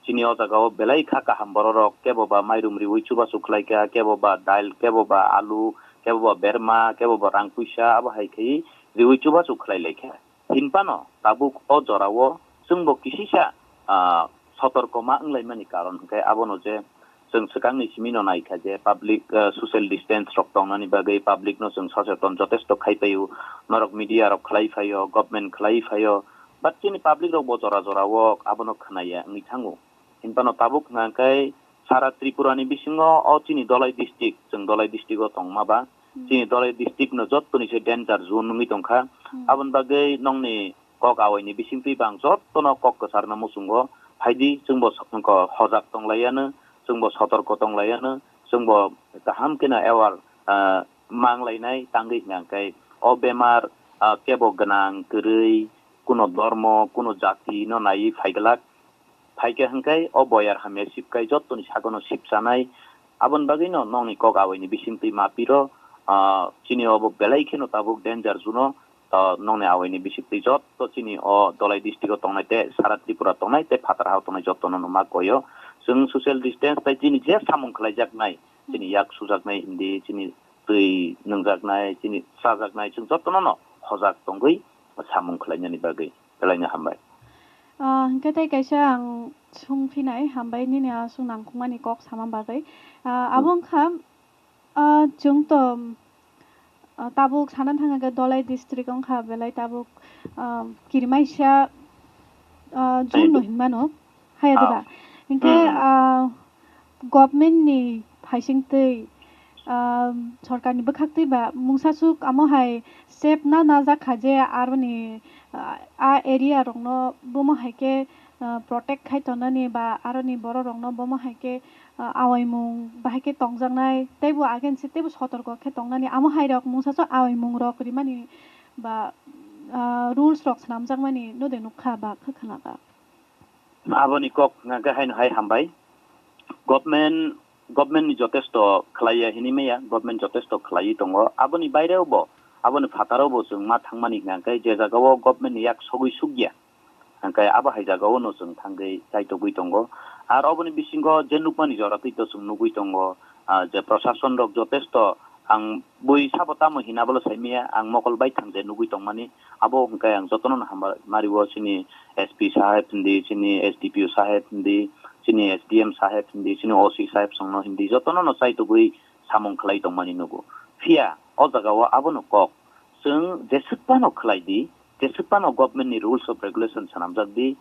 Chini o jaga o belai kha kaham bororok, kebo ba mairum riui chubachu khwlai kha, kebo ba dail, kebo ba alu, kebo ba berma, kebo ba rang puisa, abo hai khe riui chubachu khwlai lai kha. Hinphano tabuk o jorao chwngbo kisisa, ah, sotorkoma wnglaimani karon hwnkhe abono je chwng swkangni simino naikha je public, ah, social distance rok tongnani bagwi public no chwng soseton jotesto khai paio, norok media rok khlai phaio, government khlai phaio, but chini public rok bo jora jorao abono khwnaya wngwi thango. Hinphano tabuk hwnkha khe sara Tripura ni bisingo o chini Dolai district, chwng Dolai district o tongma ba, Hmm. chini Dolai district no jottoni se danger zone wngwi tongkha. Hmm. Aboni bagwi nongni kok awai ni bisingtwi bang jottono kok kwcharna muchungo phaidi, chwngbo so-, ko hojak tonglaiano, chwngbo sotorko tonglaiano, chwngbo kaham kheno aware, ah, manglainai tangwi hwnkha khe o bemar, ah, kebo gwnang kwrwi, kuno dormo, kuno jati no naiwi phaiglak. Phaikhe hwnkhe o boyar hamya sibkai jottoni sagono sibchanai. Aboni bagwino nongni kok awaini bisingtwi mapiro, ah, chini obo belai kheno tabuk danger zone o, ah, nongni awaini bisingtwi jotto chini o Dolai district o tongnai tei sara Tripura tongnai tei phatar ha tongnai jottono no ma koyo. Chwng social distance tei chini je samung khlaijaknai, chini yak sujaknai hindi, chini twi nungjaknai, chini chajaknai, chwng jottono no hojak tongwi samung khlainani bagwi. Belai no hambai. Ah, hwnkhe tei kaisa ang sung phinai, hambai nini a sung nangkukmani kok sama bagwi. Ah, abo Hmm. wngkha, ah, chwng to, ah, tabuk sana thangkha khe Dolai district wngkha, belai tabuk, ah, kirimaisa, ah, zone no Hmm. hinmano, haya Ah. diba? Hwnkhe, Hmm, hmm. ah, government ni phaisingtwi, ah, sorkar ni bwkhaktwi ba mungsasuk amo hai step na najak kha je aroni, ah, a area rokno bomo hai khe, ah, protect khai tongnani ba aroni borok rokno bomo hai khe, ah, awaimung bahai khe tongjaknai teibo against se teibo sotorko khe tongnani amo hai rok mungsasuk awaimung rok rimani ba, ah, rules rok swnamjakmani no de nukha ba khe khna ba. Aboni kok hwnkha khe haino hai hambai. Government, government ni jotesto khlaiya hinwi maya, government jotesto khlaiwi tongo. Aboni baireo bo, aboni phataro bo chwng ma thangmani hwnkha khe je jagao government ni yak sogwi sukya. Hwnkhe abo hai jagao no chwng thangwi chaitogwi tongo. Ar oboni bisingo je nukmani jora twi to chwng nugwi tongo, ah, je prosason rok jotesto ang bui sabo tamo hina bolo saimaya, ang mokol baithang je nugwi tongmani, abo hwnkhe ang jotono no hambai mario chini S P saheb hindi, chini S D P O saheb hindi, chini S D M saheb hindi, chini O C saheb songno hindi, jotono no chaitugwi samung khlai tongmani nugo. Phiya o jagao abono kok, chwng jeswk phano khlai di, jeswk phano government ni rules of regulation swnamjak di,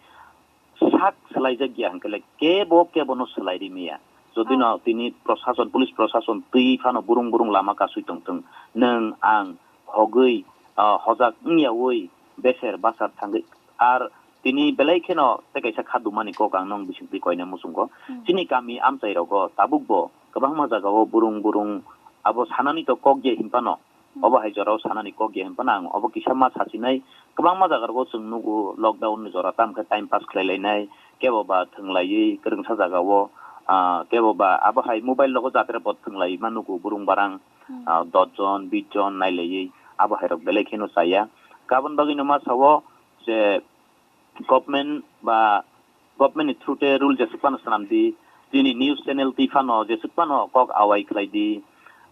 sak swlaijak ya hwnkhe le kebo kebo no swlai rimaya. Jodi no tini prosason, police prosason twi phano burung burung lama kasui tongthwng, nwng ang hogwi, ah, hojak wngyawi beser bachar thangwi, ar tini belai kheno tei kaisa kha dumani kok ang nong bisingtwi koina muchungo. Hmm. Chini kami amchai rogo tabuk bo kwbangma jagao burung burung abo sanani to kok ya hinphano, obo hai jorao sanani kok ya hinphano ang obo kisa ma sachinai. Kwbangma jaga rogo chwng nugo lockdown ni jora tamo khe time pass khlai lainai, kebo ba thwnglaiwi kwrwngsa jagao, ah, kebo ba abo hai mobile rogo jatra bo thwnglaiwi ma nugo burung barang, ah, dos jon, bis jon nailaiwi abo hai rok belai kheno chaya. Kabon bagwi no ma sao je government ba government ni through te rule jeswk phano swnam di, chini news channel twi phano jeswk phano kok awai khlai di,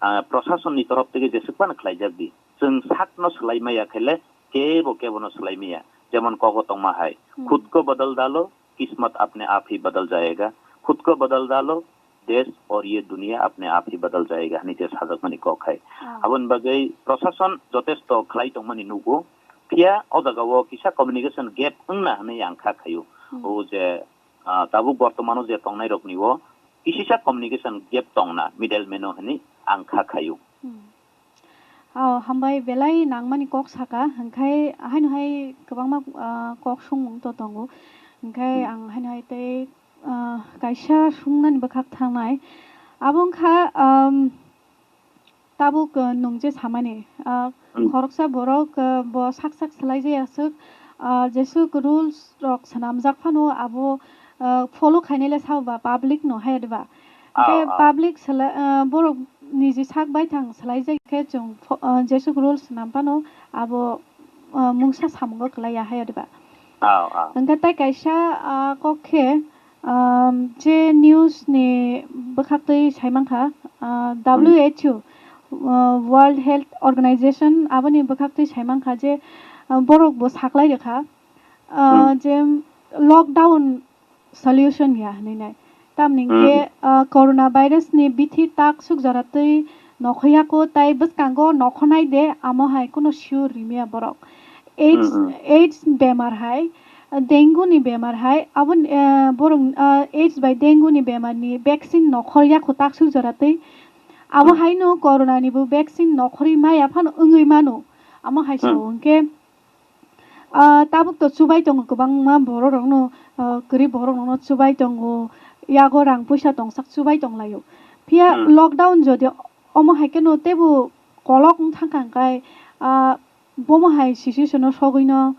ah, prosason ni torof theke jeswk phano khlaijak di. Chwng sak no swlai maya khe le kebo kebo no swlai maya. Jemon kogo tongma hai, Hmm. "Khud ko badal dalo, kismat apne ap hi badal jayega. Khud ko badal dalo, देश और ये दुनिया अपने आप ही बदल जाएगा hinwi je sajakmani kok hai. Ah. Aboni bagwi prosason jotesto khlai tongmani nugo. Phiya o jagao kisa communication gap wngna hinwi ang kha khaio. Hmm. O je, ah, tabuk bortomano je tongnai rokni o kisisa communication gap tongna middleman o hinwi ang kha khaio. Hmm. Oh, hambai belai nangmani kok saka, hwnkhe haino hai kwbangma, ah, kok songmung to tongo. Hwnkhe Hmm. ang haino hai tei, ah, kaisa sungnani bwkhak thangnai. Abo wngkha, um, tabuk, ah, nwng je samani, ah, Hmm. khoroksa borok, ah, bo sak sak swlai jaya swk, ah, jesuk rules rok swnamjak phano abo, ah, follow khainai le sao ba public no hai diba? Hwnkhe Ao, ao. Public sala-, ah, borok niji sak baithang swlaijak khe chwng pho-, ah, jesuk rules swnam phano abo, ah, mungsa samungo kwlai ya hai diba? Ao, ao. Hwnkhe tai kaisa, ah, kok khe, um, je news ni bwkhaktwi saimankha, ah, Hmm. W H O, ah, World Health Organization aboni bwkhaktwi saimankha je, ah, borok bo saklai rwkha, ah, Hmm. je lockdown solution ya hinwi nai. Tamni Hmm. khe, ah, corona virus ni bithi tak suk jora twi nokho yako tai bwskango nokho nai de amo hai kuno sure rimya borok. AIDS, Hmm, hmm. AIDS bemar hai, ah, dengue ni bemar hai, abo, ah, borok, ah, AIDS bai dengue ni bemar ni vaccine nokho yako tak suk jora twi. Abo Hmm. haino corona ni bo vaccine nokhorwi maya phano wngwi mano. Amo hai Hmm. sao hwnkhe Ah, tabuk to chubai tongo kwbangma borok rokno, ah, kwrwi borok rokno chubai tongo, yago rang puisa tongsak chubai tonglaio. Phiya Hmm. lockdown jodi omo hai kheno teibo kolok wng thangkha hwnkhe, ah, bomo hai situation o sogwino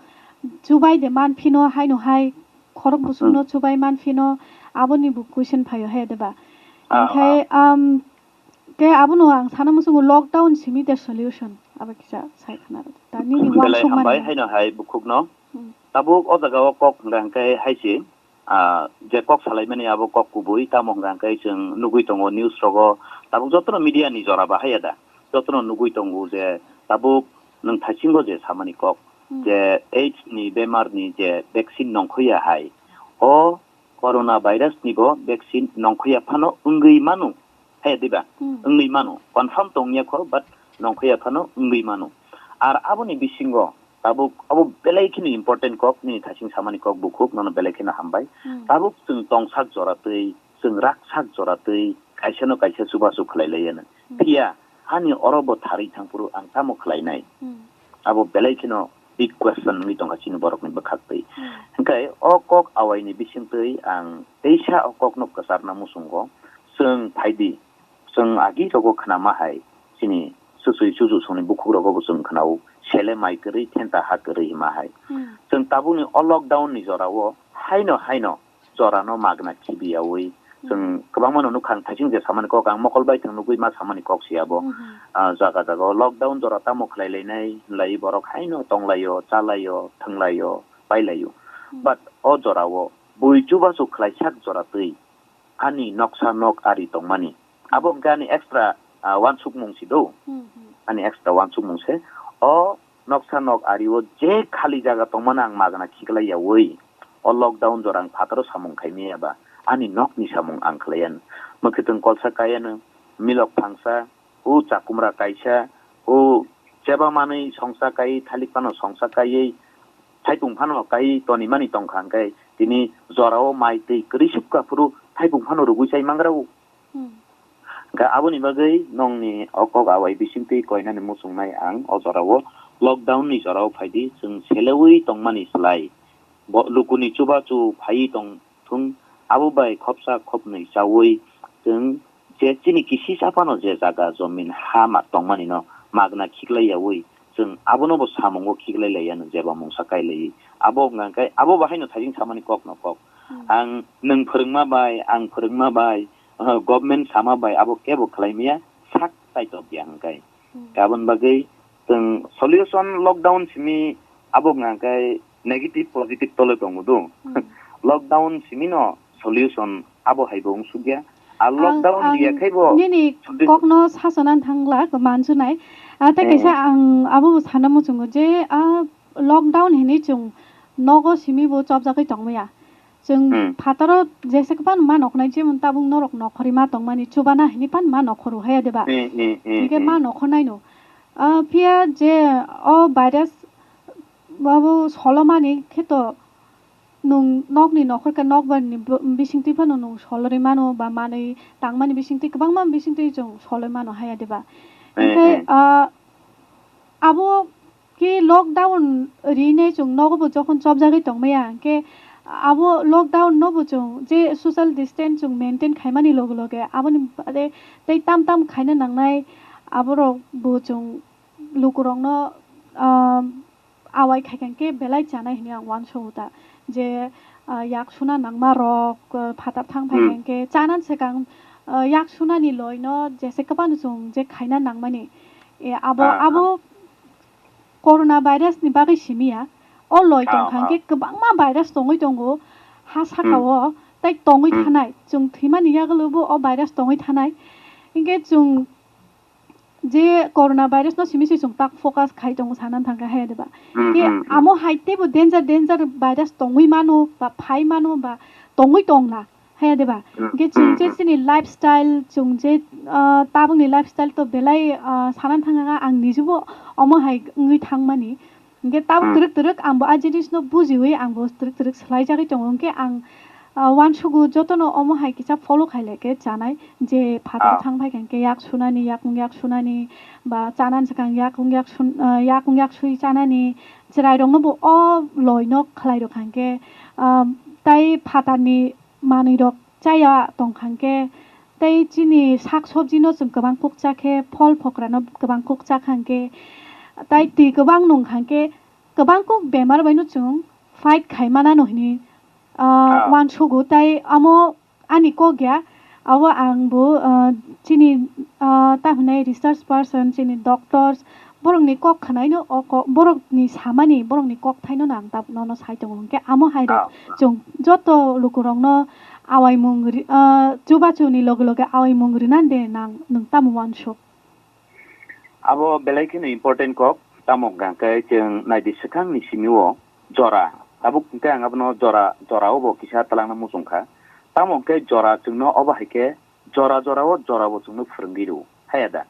chubai de man phino haino hai khorok busukno Hmm. chubai man phino aboni bo question phaio hai de ba. Ah, Hwnkhe, ah. um, Khe abono ang sana muchungo lockdown simi de solution abo kisa sai khna rw. Ta nini Belai uansukmani hambai hai. Haino hai bukhukno. Hmm. Tabuk o jaga o kok hwnka hwnkhe hai se, ah, je kok salaimani abo kok kubui, tamo hwnka hwnkhe chwng nugui tongo news rogo, tabuk jotono media ni jora bahai ya da, jotono nugui tongo je tabuk nwng thaisingo je samani kok, Hmm. je AIDS ni bemar ni je vaccine nongkhoya hai, o corona virus ni bo vaccine nongkhoya phano wngwi mano. Hai diba? Hmm. Wngwi mano. Confirm tongya kho, but nongkhoya phano wngwi mano. Ar aboni bisingo tabuk abo belai kheno important kok, nini thasing samani kok bukhuk, nono belai kheno hambai. Hmm. Tabuk chwng tongsak jora twi, chwng raksak jora twi, kaisa no kaisa chubachu khlai lai ano. Hmm. Phiya, ani oro bo tharwi thangphuru ang tamo khlainai? Hmm. Abo belai kheno big question wngwi tongkha chini borokni bwkhaktwi. Hmm. Hwnkhe o kok awaini bisingtwi ang teisa o kokno kwcharna muchungo. Chwng phaidi, chwng agi rogo khnama hai, chini chuchwi chuchusongni bukhugrogo bo chwng khnao, sele mai kwrwi, thenta ha kwrwi hima hai. Hmm. Chwng tabukni o lockdown ni jorao haino haino jorano magna khibiyaui. Chwng Hmm. kwbangma no nukha ang, thaising je samani kok ang mokol bai thwng nugui ma samani kok se abo. Hmm. Ah, jaga jaga o lockdown jora tamo khlai lainai, hinlai borok haino tonglaio, chalaio, thwnglaio, pailaio. Hmm. But o jorao bui chubachu khlai sak jora twi ani noksa nok ari tongmani. Abo hwnkhe ani extra, ah, uansukmung si do. Hmm, hmm. Ani extra uansukmung se. O noksa nok ari o je khali jaga tongmani ang magna khiklai yaui. O lockdown jora ang phataro samung khaimaya ba ani nokni samung ang khlaiyan. Mwkhwtwng kolsa kaiyan, milok phangsa, o chakumra kaisa, o cheba manwi songsa kai, thalik phano songsa kaiwi, thaipung phano kai tonimani tongkha hwnkhe tini jorao mai twi kwrwi subkha phuru thaipung phano rwgwi chai mangrao. Hmm. Hwnkhe aboni bagwi nongni o kok awai bisingtwi koinani muchungnai ang o jorao, lockdown ni jorao phaidi, chwng seleui tongmani slai bo lukuni chubachu phaiwi tong thung, abo bai khopsa khopnwi chaui chwng je chini kisisa phano je jaga jomin ha ma tongmani no magna khiklai yaui, chwng abono bo samungo khiklai laiya no jeba mungsa kai laiwi. Abo hwnkha khe abo bahaino thaising samani kok no kok. Hmm. Ang nwng phwrwngma bai, ang phwrwngma bai, uh, government sama bai abo kebo khlai maya, sak tai tok ya hwnkhe. Hmm. Aboni bagwi chwng solution lockdown simi abo hwnkha khe negative positive tole tongo do. Hmm. Lockdown simi no solution abo hai bo wng suk ya. A Ang, lockdown ang riya khai bo nini solution kokno sasana thangla mansunai. Ah, tei Eh, kaisa eh. Ang abo bo sana muchungo je, ah, lockdown hinwi chwng nogo simi bo chopjagwi tongmaya. Chwng Hmm. phataro jesa kwbangma nokhnai, jemon tabuk norok nokhorwi ma tongmani, chubana hinwi pan ma nokhoro haya deba? Hmm, hmm, hmm, Hingke hmm. ma nokhornaino. Ah, phiya je o virus abo solomani khe to nwng nokni nokhor khe nokbarni bo-, bisingtwi phano nwng solorwi mano ba manwi tangmani bisingtwi kwbangma bisingtwi chwng solorwi mano haya deba? Hmm, Hingke, hmm. ah, abo khe lockdown rinai chwng nogo bo jokhon chopjagwi tongmaya, hwnkhe abo lockdown no bo chwng je social distance chwng maintain khaimani loge loge aboni baade tei tam tam khaina nangnai aborok bo chwng lukurokno, ah, awai khaikha hwnkhe belai chanai hinwi ang uansugo ta je, ah, yak suna nangma rok, ah, phatar thang phai Hmm. hwnkhe chanan swkang, ah, yak sunani loino jese kwbangno chwng je khaina nangmani. E, abo, Ah, abo ah. Corona virus ni bagwi simi ya. O loi Ah, tongkha ah. hwnkhe kwbangma virus tongwi tongo ha Hmm. sakao, tei tongwi Hmm. thanai. Chwng thwimani yagulo bo o virus tongwi thanai. Hwnkhe chwng je corona virus no simi se chwng tak focus khai tongo sanani thangkha haya deba. Hmm, Hwnkhe hmm, hmm. amo hai teibo danger, danger virus tongwi mano ba phai mano ba tongwi tongla. Haya deba? Hmm, Hwnkhe chwng hmm, je hmm. chini lifestyle, chwng je, ah, tabukni lifestyle to belai, ah, sana thangkha ang nijebo omo hai wngwi thangmani. Hwnkhe tabuk Hmm. twrwk twrwk ang bo a jinisno bujiwi ang bo twrwk twrwk swlaijagwi tongo. Hwnkhe ang, ah, uansugo jotono omo hai kisa follow khailai khe chanai je phataro Ah. thang phai kha hwnkhe yak sunani, yakung yak sunani ba chanan swkang yakung yak sun-, ah, yakung yak sui chanani chwrairokno bo o loino khlai rwkha hwnkhe, ah, tai phatarni manwirok chaya tongkha hwnkhe, tei chini sak sobjino chwng kwbang kuk cha khe, phol phokrano kwbang kuk cha kha hwnkhe, tai twi kwbang nung kha hwnkhe, kwbang kuk bemar baino chwng fight khai manano hwnwi, ah, Ah. uansugo. Tai amo ani kok ya, abo ang bo, ah, chini, ah, ta hwnwi research person, chini doctors, borokni kok khwnaino o kok, borokni samani, borokni kokthaino no ang tabuk nono sai tongo. Hwnkhe amo hai rok Ah. chwng joto lukurokno awaimung ri-, ah, chubachuni loge loge awaimung rinani de nang nwng tamo uansuk? Abo belai kheno important kok, tamo hwnkha hwnkhe chwng naidi swkangni simi o jora, tabuk hwnkhe ang abono jora, jora o bo kisa twlangna muchung kha. Tamo hwnkhe jora chwngno obo hai khe jora jora o jora bo chwngno phwrwngwi rw, haya da?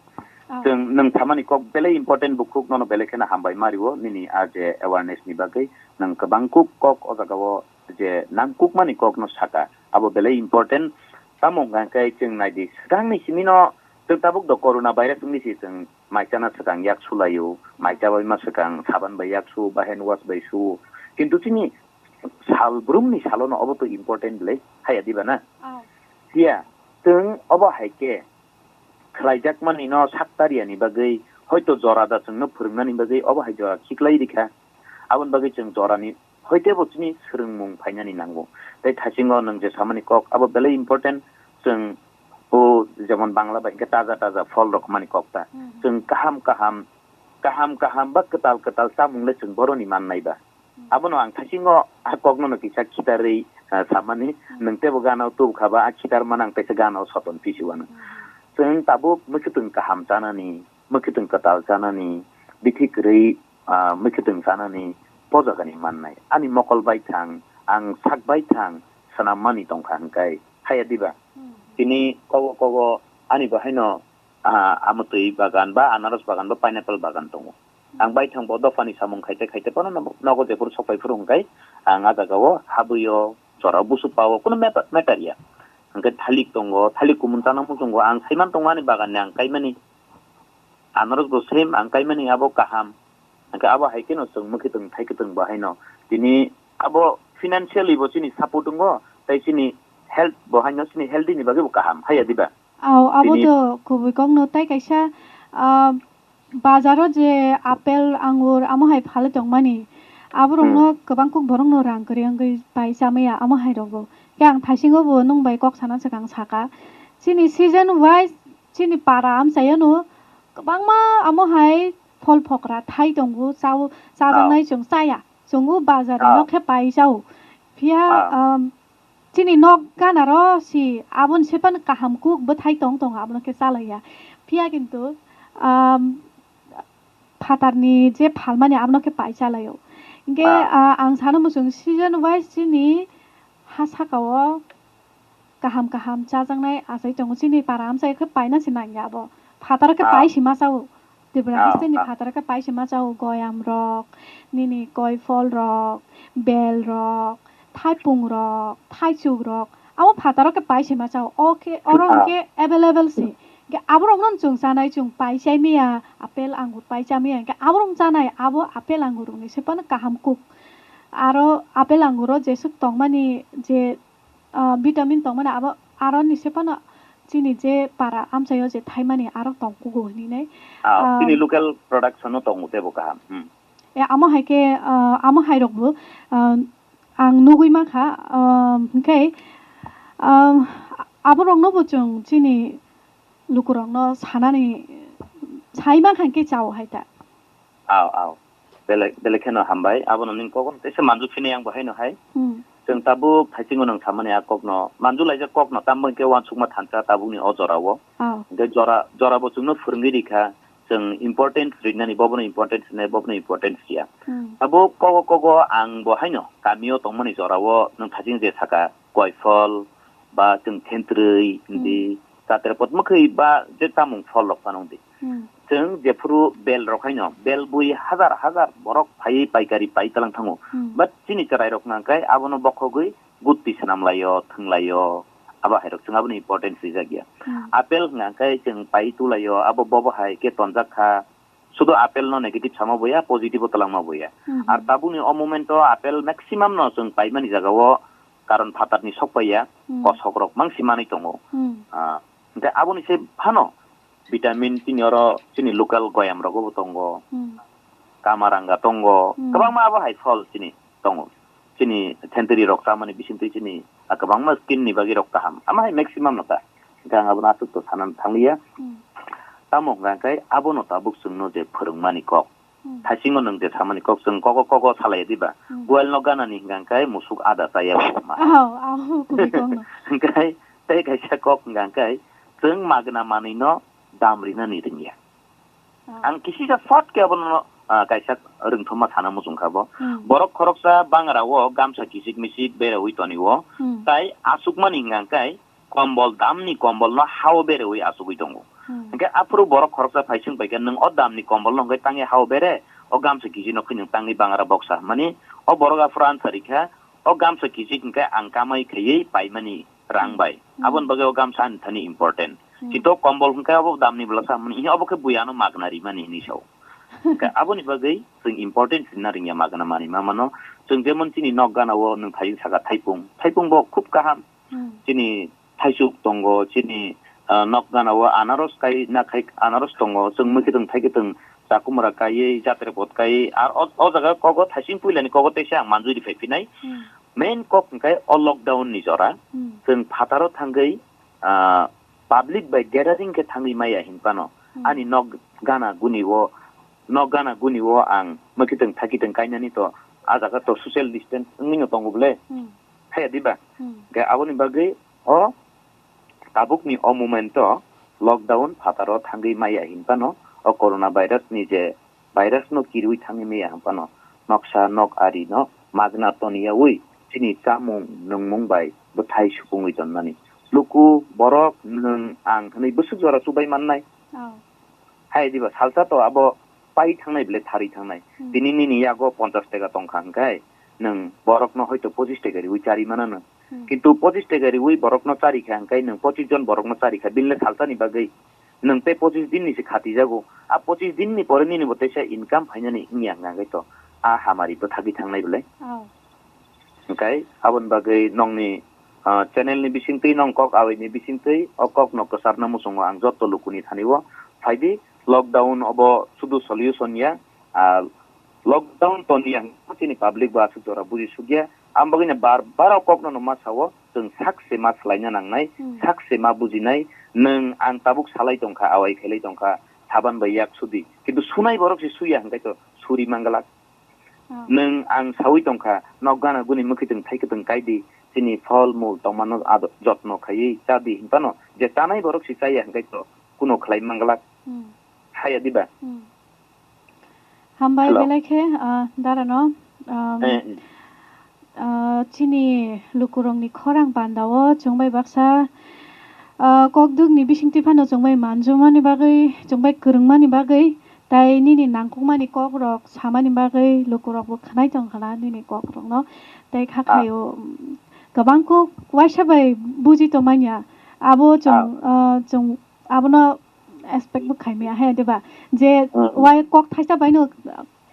Ah. Chwng nwng samani kok belai important bukhuk, nono belai kheno hambai ma rw nini a je awareness ni bagwi, nwng kwbang kuk kok o jaga o je nangkukmani kokno saka, abo belai important. Tamo hwnkha khe chwng naidi, swkangni simino chwng tabuk do corona virus wngwi se chwng mai chana swkang yak sulaio, mai chabaima swkang saban bai yak su ba hand wash bai su. Kintu chini sal brumni salono obo to important le, haya diba na? Ah. Phiya chwng obo hai khe khlaijakmani no sak tariani bagwi, hoito jora da chwngno phwrwngnani bagwi obo hai jora khiklai rikha. Aboni bagwi chwng jorani hoite bo chini swrwngmung phainani nango. Tei thaisingo nwng je samani kok, abo belai important. Chwng o jemon Bangla bai hwnkhe taja taja phol rok mani kok ta. Mhm. Chwng kaham kaham, kaham kaham ba kwtal kwtal chamung le chwng boroni mannai ba. Mhm. Abono ang thaisingo a kokno no kisa khitarwi, ah, samani, Mhm. nwng tebo gana o tubukha ba a khitar manang teisa gana o soton pisi wano. Mhm. Chwng tabuk mwkhwtwng kaham chanani, mwkhwtwng kwtal chanani, bithi kwrwi, ah, mwkhwtwng chanani, po jagani mannai. Ani mokol baithang, ang sak baithang, swnammani tongkha hwnkhe, haya diba? Hmm. Tini kogo kogo ani bo haino, ah, amotwi bagan ba anaros bagan ba pineapple bagan tongo. Ang baithang bo dophani samung khaite khaite bono no-, nogo jephuru sokphai phuru hwnkhe, ang a jagao habwi o jorao busu pao, kunu matter, matter ya. Hwnkhe thalik tongo, thalik kumun chana muchungo, ang saiman tongo ani baganni ang kaimani. Anaros bo same ang kaimani abo kaham. Hwnkhe abo hai kheno chwng mwkhwtwng thaikhe chwng bo haino. Tini abo financially bo chini support wngo, tei chini health bo haino chini healthy ni bagwi bo kaham, haya diba? Aw, abo tini to kubui kokno tei kaisa, ah, bazaro je apple, angur amo hai phalwi tongmani, aborokno Hmm. kwbang kuk borokno rang kwrwi wngwi pai chamaya amo hai rogo. Khe ang thaisingo bo nwng bai kok sana swkang saka. Chini season wise chini para amchaiyano kwbangma amo hai phol phokra thai tongo, chao, chajaknai Ah. chwng chaya. Chwng o bazar Ah. no khe pai chao. Phiya, Ah. um, chini nok ganaro si aboni sepan kaham kuk bwthai tong tongo, abono khe chalaiya. Phiya kintu, um, phatarni je phalmani abono khe pai chalaio. Hingke, Ah. ah, ang sano muchung season wise chini ha saka o kaham kaham chajaknai achai tongo. Chini para amchai khe paina se nangya abo. Phataro khe Ah. pai se ma chao. Tripura Ah, haste ni ah. phataro khe pai se ma chao. Goyam rok, nini koiphol rok, bel rok, thaipung rok, thaichuk rok. Abo phataro khe pai se ma chao. O khe, oro Ah. hwnkhe available se. Hwnkhe aborokno chwng chanai, chwng pai chai maya, apple angur pai cha maya. Hwnkhe aborok chanai, abo apple angur rokni se phano kaham kuk. Aro apple anguro jeswk tongmani je ah, vitamin tongmani abo aroni se phano chini je para amchaio je thaimani aro tongkugo hinwi nai. Ah, Ah, chini local production no tongo tebo kaham. Hmm. E, amo hai khe, ah, amo hai rok bo, ah, ang nugwi mankha, ah, hwnkhe, ah, aborokno bo chwng chini lukurokno sanani sai mankha hwnkhe chao hai ta. Aw, aw. Belai, belai kheno hambai. Abono nini kogon teisa manju phini yang bo haino hai. Hmm. Chwng tabuk thaisingo nwng samani a kokno, manju laijak kokno, tamo hwnkhe uansukma thansa tabukni o jorao. Aw. Hwnkhe jora, jora bo chwngno phwrwngwi rikha. Chwng importance rinani, bobono importance rinai, bobono importance riya. Hmm. Abo kogo kogo ang bo haino kamio tongmani jorao nwng thaising je saka, koiphol, ba chwng thentrwi, Hmm. hindi, chatrepot mwkhwi ba je chamung phol rok phano wngdi. Hmm. Chwng jephuru bel rok haino, bel bui hazar hazar borok phaiwi paikari pai talang thango. Hmm. But chini chwrai rok nangkhe abono bokhogwi gutti swnam laio, thwng laio, abo hai rok chwng aboni importance rijak ya. Hmm. Apple hwnkha khe chwng pai tu laio, abo bobo hai khe tonjak kha. Sudu apple no negative sama boya, positive o twlangma boya. Hmm. Ar tabukni o moment o apple maximum no chwng paimani jagao karon phatarni sok paiya, Hmm. kosok rok mangsi manwi tongo. Hmm. Ah, hwnkhe aboni se phano vitamin chini oro chini local goyam rogo bo tongo. Hmm. Kamaranga tongo, Hmm. kwbangma abo hai phol chini tongo. Chini thentwrwi rok chamani bisingtwi chini, ah, kwbangma skin ni bagwi rok kaham. Ama hai maximum no ta. Hwnkhe ang abono aswk to sanani thangliya. Hmm. Tamo hwnkha khe abono tabuk chwngno je phwrwngmani kok. Hmm. Thaisingo nwng je samani kok chwng kogo kogo salai diba. Hmm. Boil no ganani hwnkha khe musuk ada chaya bo ma. Aw, aw, kubui kokno. Hwnkhe tei kaisa kok hwnkha khe chwng magna manwi no dam rinani rwngya. Oh. Ang kisisa short khe abono, ah, kaisa rwngthoma sana muchung kha bo. Hmm. Borok khoroksa bangra o gamsa kichik michik berewi toni o. Hmm. Tai asukmani hwnkha khe kombol, damni kombolno hao berewi asugwi tongo. Hmm. Hwnkhe aphuru borok khoroksa phaising paikha, nwng o damni kombolno hwnkhe tangwi hao bere, o gamsa kichikno khe nwng tangwi bangra boksa hwnmani, o borok aphuru answer rikha, o gamsa kichik hwnkhe ang kamai khaiwi paimani rang bai. Hmm. Aboni bagwi o gamsa ani thani important. Hmm. Kintu o kombol hwnkhe obo damni bwlasa hwnmani, obo khe bui ano magna rimani hinwi sao. Hwnkhe aboni bagwi chwng important hinna ringya magna manwi ma mano. Chwng jemon chini nok gana o nwng thaising saka thaipung. Thaipung bo khub kaham. Hmm. Chini thaichuk tongo, chini, ah, nok gana o anaros kai na khai anaros tongo. Chwng mwkhwtwng thaikhe chwng chakumra kaiwi, jatre pot kaiwi. Ar o, o jaga kogo thaising puilani kogo teisa ang manjui rifai phinai. Hmm. Main kok hwnkhe o lockdown ni jora. Hmm. Chwng phataro thangwi, ah, public bai gathering khe thangwi maya hinphano. Hmm. Ani nok gana guni o, nok gana guni o ang mwkhwtwng thaikhe chwng kainani to, a jaga to social distance wngwi no tongo bwle. Hmm. Haya diba? Hmm. Hwnkhe aboni bagwi o tabukni o moment o lockdown phataro thangwi maya hinphano o corona virus ni je virus no kirwi thangwi maya hinphano noksa nok ari no magna toniyawi chini chamung nungmung bai bwthai supungwi tonmani. Luku borok nwng ang hwnwi bwswk jora chubai mannai. Oh. Hai diba salsa to abo pai thangnai bwle tharwi thangnai. Hmm. Tini nini yago ponchash taka tongkha hwnkhe nwng borokno hoito pochis taka riwi chari manano. Hmm. Kintu pochis taka riwi borokno chari kha hwnkhe nwng pochis jon borokno chari kha, binle salsani bagwi nwng tei pochis din ni se khati jago. A pochis din ni pore nini bo teisa income phainani wngya hwnkha hwnkhe to a hamari bwthagwi thangnai bwle. Oh. Hwnkhe aboni bagwi nongni, ah, channel ni bisingtwi nong kok awini bisingtwi o kok no kwcharna muchungo ang jotto lukuni thani o phaidi lockdown obo sudu solution ya, ah, lockdown toniya hwnkhe chini public bo aswk jora buji sukya. Ang bagwino bar bar o kokno no ma sao, chwng sak se ma swlaina nangnai, Hmm. sak se ma bujinai, nwng ang tabuk salai tongkha, awai khailai tongkha, saban bai yak sudi. Kintu sunai borok se suya hwnkhe to suri manglak. Oh. Nwng ang saui tongkha, nok gana guni mwkhwtwng thaikhe twng kaidi, chini phol mul tongmano ado-, jotno khaiwi chadi hinphano, je chanai borok se chaya hwnkhe to kuno khlai manglak. Hmm. Haya diba? Hmm. Hambai Hello. Belai khe, ah, darano, um, Eh, eh. Ah, chini lukurokni khorang pandao chwng bai baksa, ah, kokdwkni bisingtwi phano chwng bai manjumani bagwi, chwng bai kwrwngmani bagwi, tei nini nangkukmani kokrok samani bagwi lukurokbo khwnai tongkha na nini kokrokno. Tei kha khaio, mm, kwbang kuk waisa bai buji tongmanya. Abo chwng, ah, chwng abono expect bo khaimaya hai diba? Je wai kok thaisa baino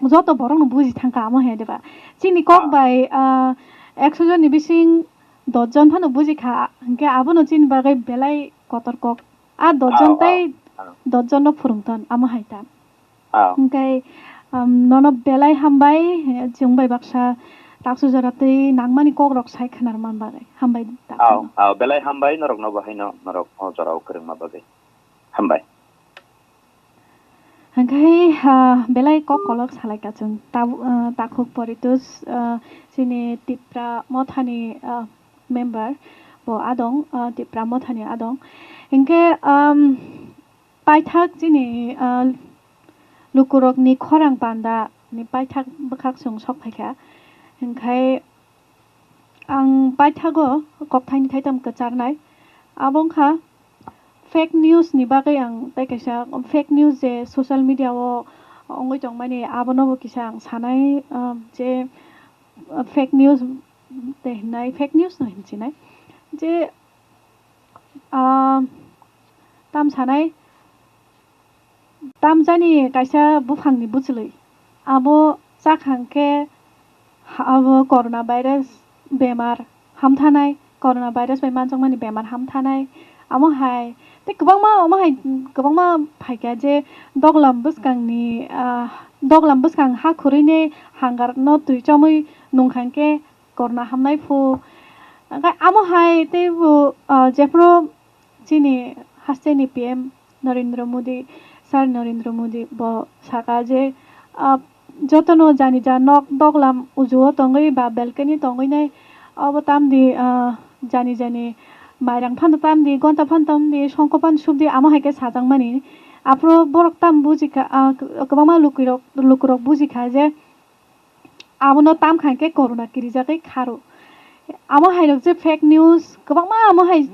joto borokno buji thangkha amo hai diba? Chini kok bai, ah, ekso jonni bising dos jon phano buji kha, hinkhe abono chini bagwi belai kotor kok. A dos jon tei dos jonno phwrwngton amo hai ta. Hinkhe, um, nono belai hambai, chwng bai baksa taksu jora twi nangmani kokrok sai khwnarwmani bagwi. Hambai ta. Belai hambai norokno bo haino norok o jorao kwrwngma bagwi. Hambai. Hingkhe, ah, belai kok kolok salai ka chwng. Tab-, ah, takhuk Poritus, ah, chini Tipra Mothani, ah, member, bo adong, ah, Tipra Mothani adong. Hingkhe, um, paithak chini, ah, lukurokni khorang panda ni paithak bwkhak chwng sok phaikha. Hingkhe, Ang paithago kokthaini thaitam kwcharnai. Abo wngkha fake news ni bagwi ang tei kaisa fake news je social media o wngwi tongmani, abono bo kisa ang sanai, ah, je, ah, fake news tei hinai fake news no hinchinai je, ah, tam sanai. Tamjani kaisa buphangni bwchwlwi. Abo chakha hwnkhe ha-, abo corona virus bemar hamthanai, corona virus bai manjakmani bemar hamthanai. Amo hai tei kwbangma, omo hai kwbangma phaikha je doglam bwskangni, ah, doglam bwskang ha khurwini hangarno twi chomwi nungkha hwnkhe corona hamnai phu. Hwnkhe amo hai teibo, ah, jephuru Chini hasteni P M Narendra Modi, Sir Narendra Modi bo saka je, ah, jotono jani ja nok doglam uju o tongwi ba balcony tongwi nai, obo tamdi, ah, jani jani mairang phano tamdi, gonta phano tamdi, songkho phano subdi, amo hai khe sajakmani. Aphuru borok tam bujikha, ah, kwbangma lukurok, lukurok bujikha je, Abono tamkha hwnkhe corona kirijagwi kharo. Amo hai rok je fake news, kwbangma amo hai,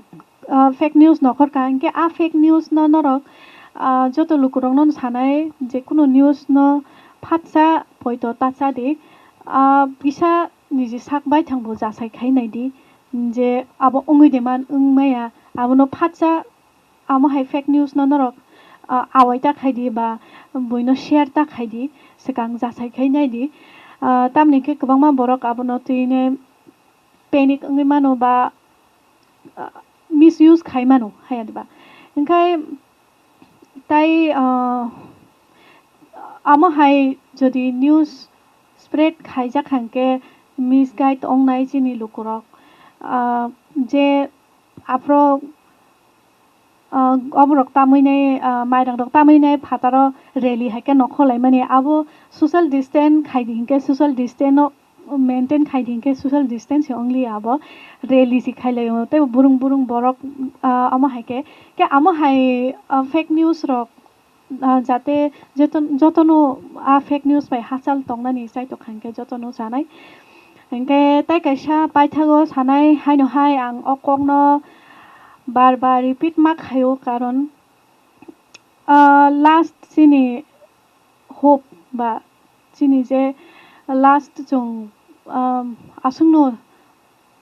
ah, fake news nokhorkha, hwnkhe a fake news no norok, ah, joto lukurokno sanai, je kunu news no phatsa poito ta chadi, ah, kisa niji sak baithang bo jasai khai naidi, je abo wngwi de man wngmaya, abono phatsa Amo hai fake news no norok, ah, awai ta khai di ba buino share ta khai di, swkang jasai khai nai di. Ah, tamni khe kwbangma borok abono twi ne panic wngwi mano ba, ah, misuse khai mano, haya di ba. Hwnkhe tai, ah, amo hai jodi news spread khaijak hwnkhe misguide wngnai chini lukurok, ah, je aphuru ah, oborok tamwi nai, ah, mairang rok tamwi nai phataro rally hai khe nokho laimani, abo social distance khai di hinkhe social distance no maintain khai di hinkhe social distance se wng li abo rally se khai lai o tei burung burung borok, ah, amo hai khe, khe amo hai, ah, fake news rok, ah, jate joto-, jotono a fake news bai hachal tongnani chai tongkha hinkhe jotono chanai. Hinkhe tei kaisa paithago sanai haino hai ang o kokno bar bar repeat ma khaio, karon, ah, last chini hope ba chini je last chwng, ah, aswkno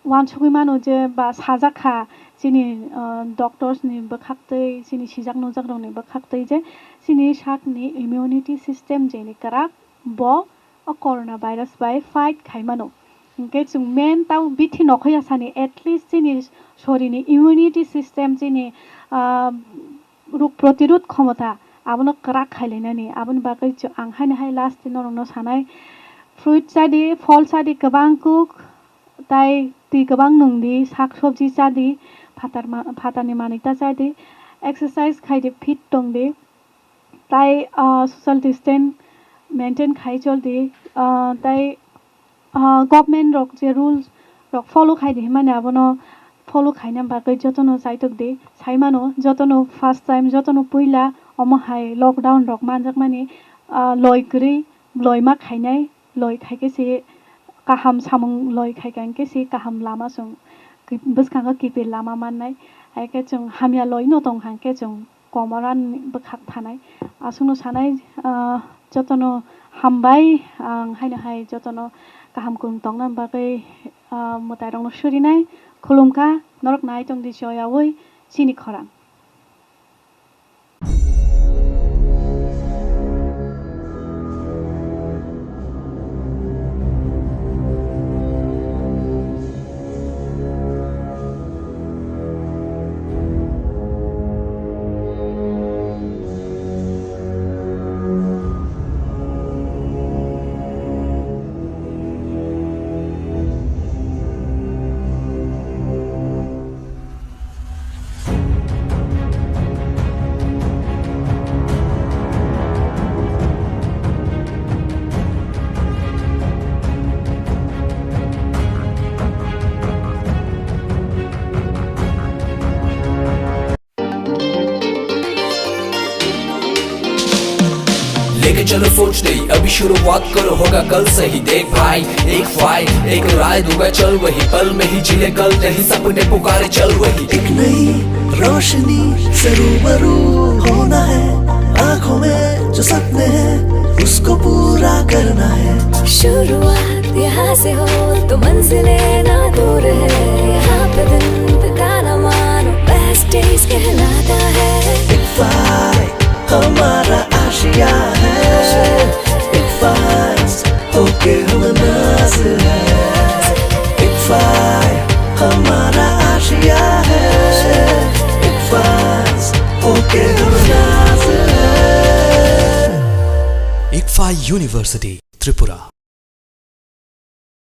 uansugwi mano je ba sajak kha chini, ah, doctors ni bwkhaktwi, chini sijak nujak rokni bwkhaktwi je chini sakni immunity system jeni kwrak bo o corona virus bai fight khai mano. Hinkhe chwng main tamo bithi nokhorya sani, at least chini sorini immunity system, chini, ah, rog protirodh khomota abono kwrak khai lainani. Aboni bagwi chw-, ang haino hai last norokno sanai, fruit chadi, phol chadi kwbang kuk, tai twi kwbang nungdi, sak sobji chadi, phatar ma-, phatarni manwi ta chadi, exercise khaidi, fit tongdi. Tai, ah, social distance maintain khai choldi, ah, tai, ah, government rok je rules rok follow khai di hinmani abono follow khaina bagwi jotono chaitok di. Sai mano jotono first time, jotono puila omo hai lockdown rok manjakmani, ah, loi kwrwi, loi ma khainai, loi khai khe se kaham samung loi khai kha hwnkhe se kaham lama chwng ki-, bwskango kipir lama mannai. Hai khe chwng hamya loi no tong kha hwnkhe chwng komorani bwkhak thanai. Aswkno sanai, ah, jotono hambai, ang haino hai jotono kaham kwrwng tongna bagwi, ah, mwtairokno surinai. Khulumkha, norok nai tongdi choyaui chini khorang. लेके चलो सोच दे, अभी शुरुआत करो, होगा कल सही। देख भाई, एक फाइल, एक राय दूंगा, चल वही, पल में ही जी ले कल, नहीं सपने पुकारे, चल वही। एक नई रोशनी से रूबरू होना है, आंखों में जो सपने हैं, उसको पूरा करना है। शुरुआत यहाँ से हो तो मंजिलें ना दूर है, यहाँ पे दिन बिताना मानो बेस्ट डेज कहलाता है। एक फाइल हमारा आशिया है, एक फाइल होके हम नाज है, एक फाइल हमारा आशिया है, एक फाइल होके हम नाज है। Ikfa University, Tripura.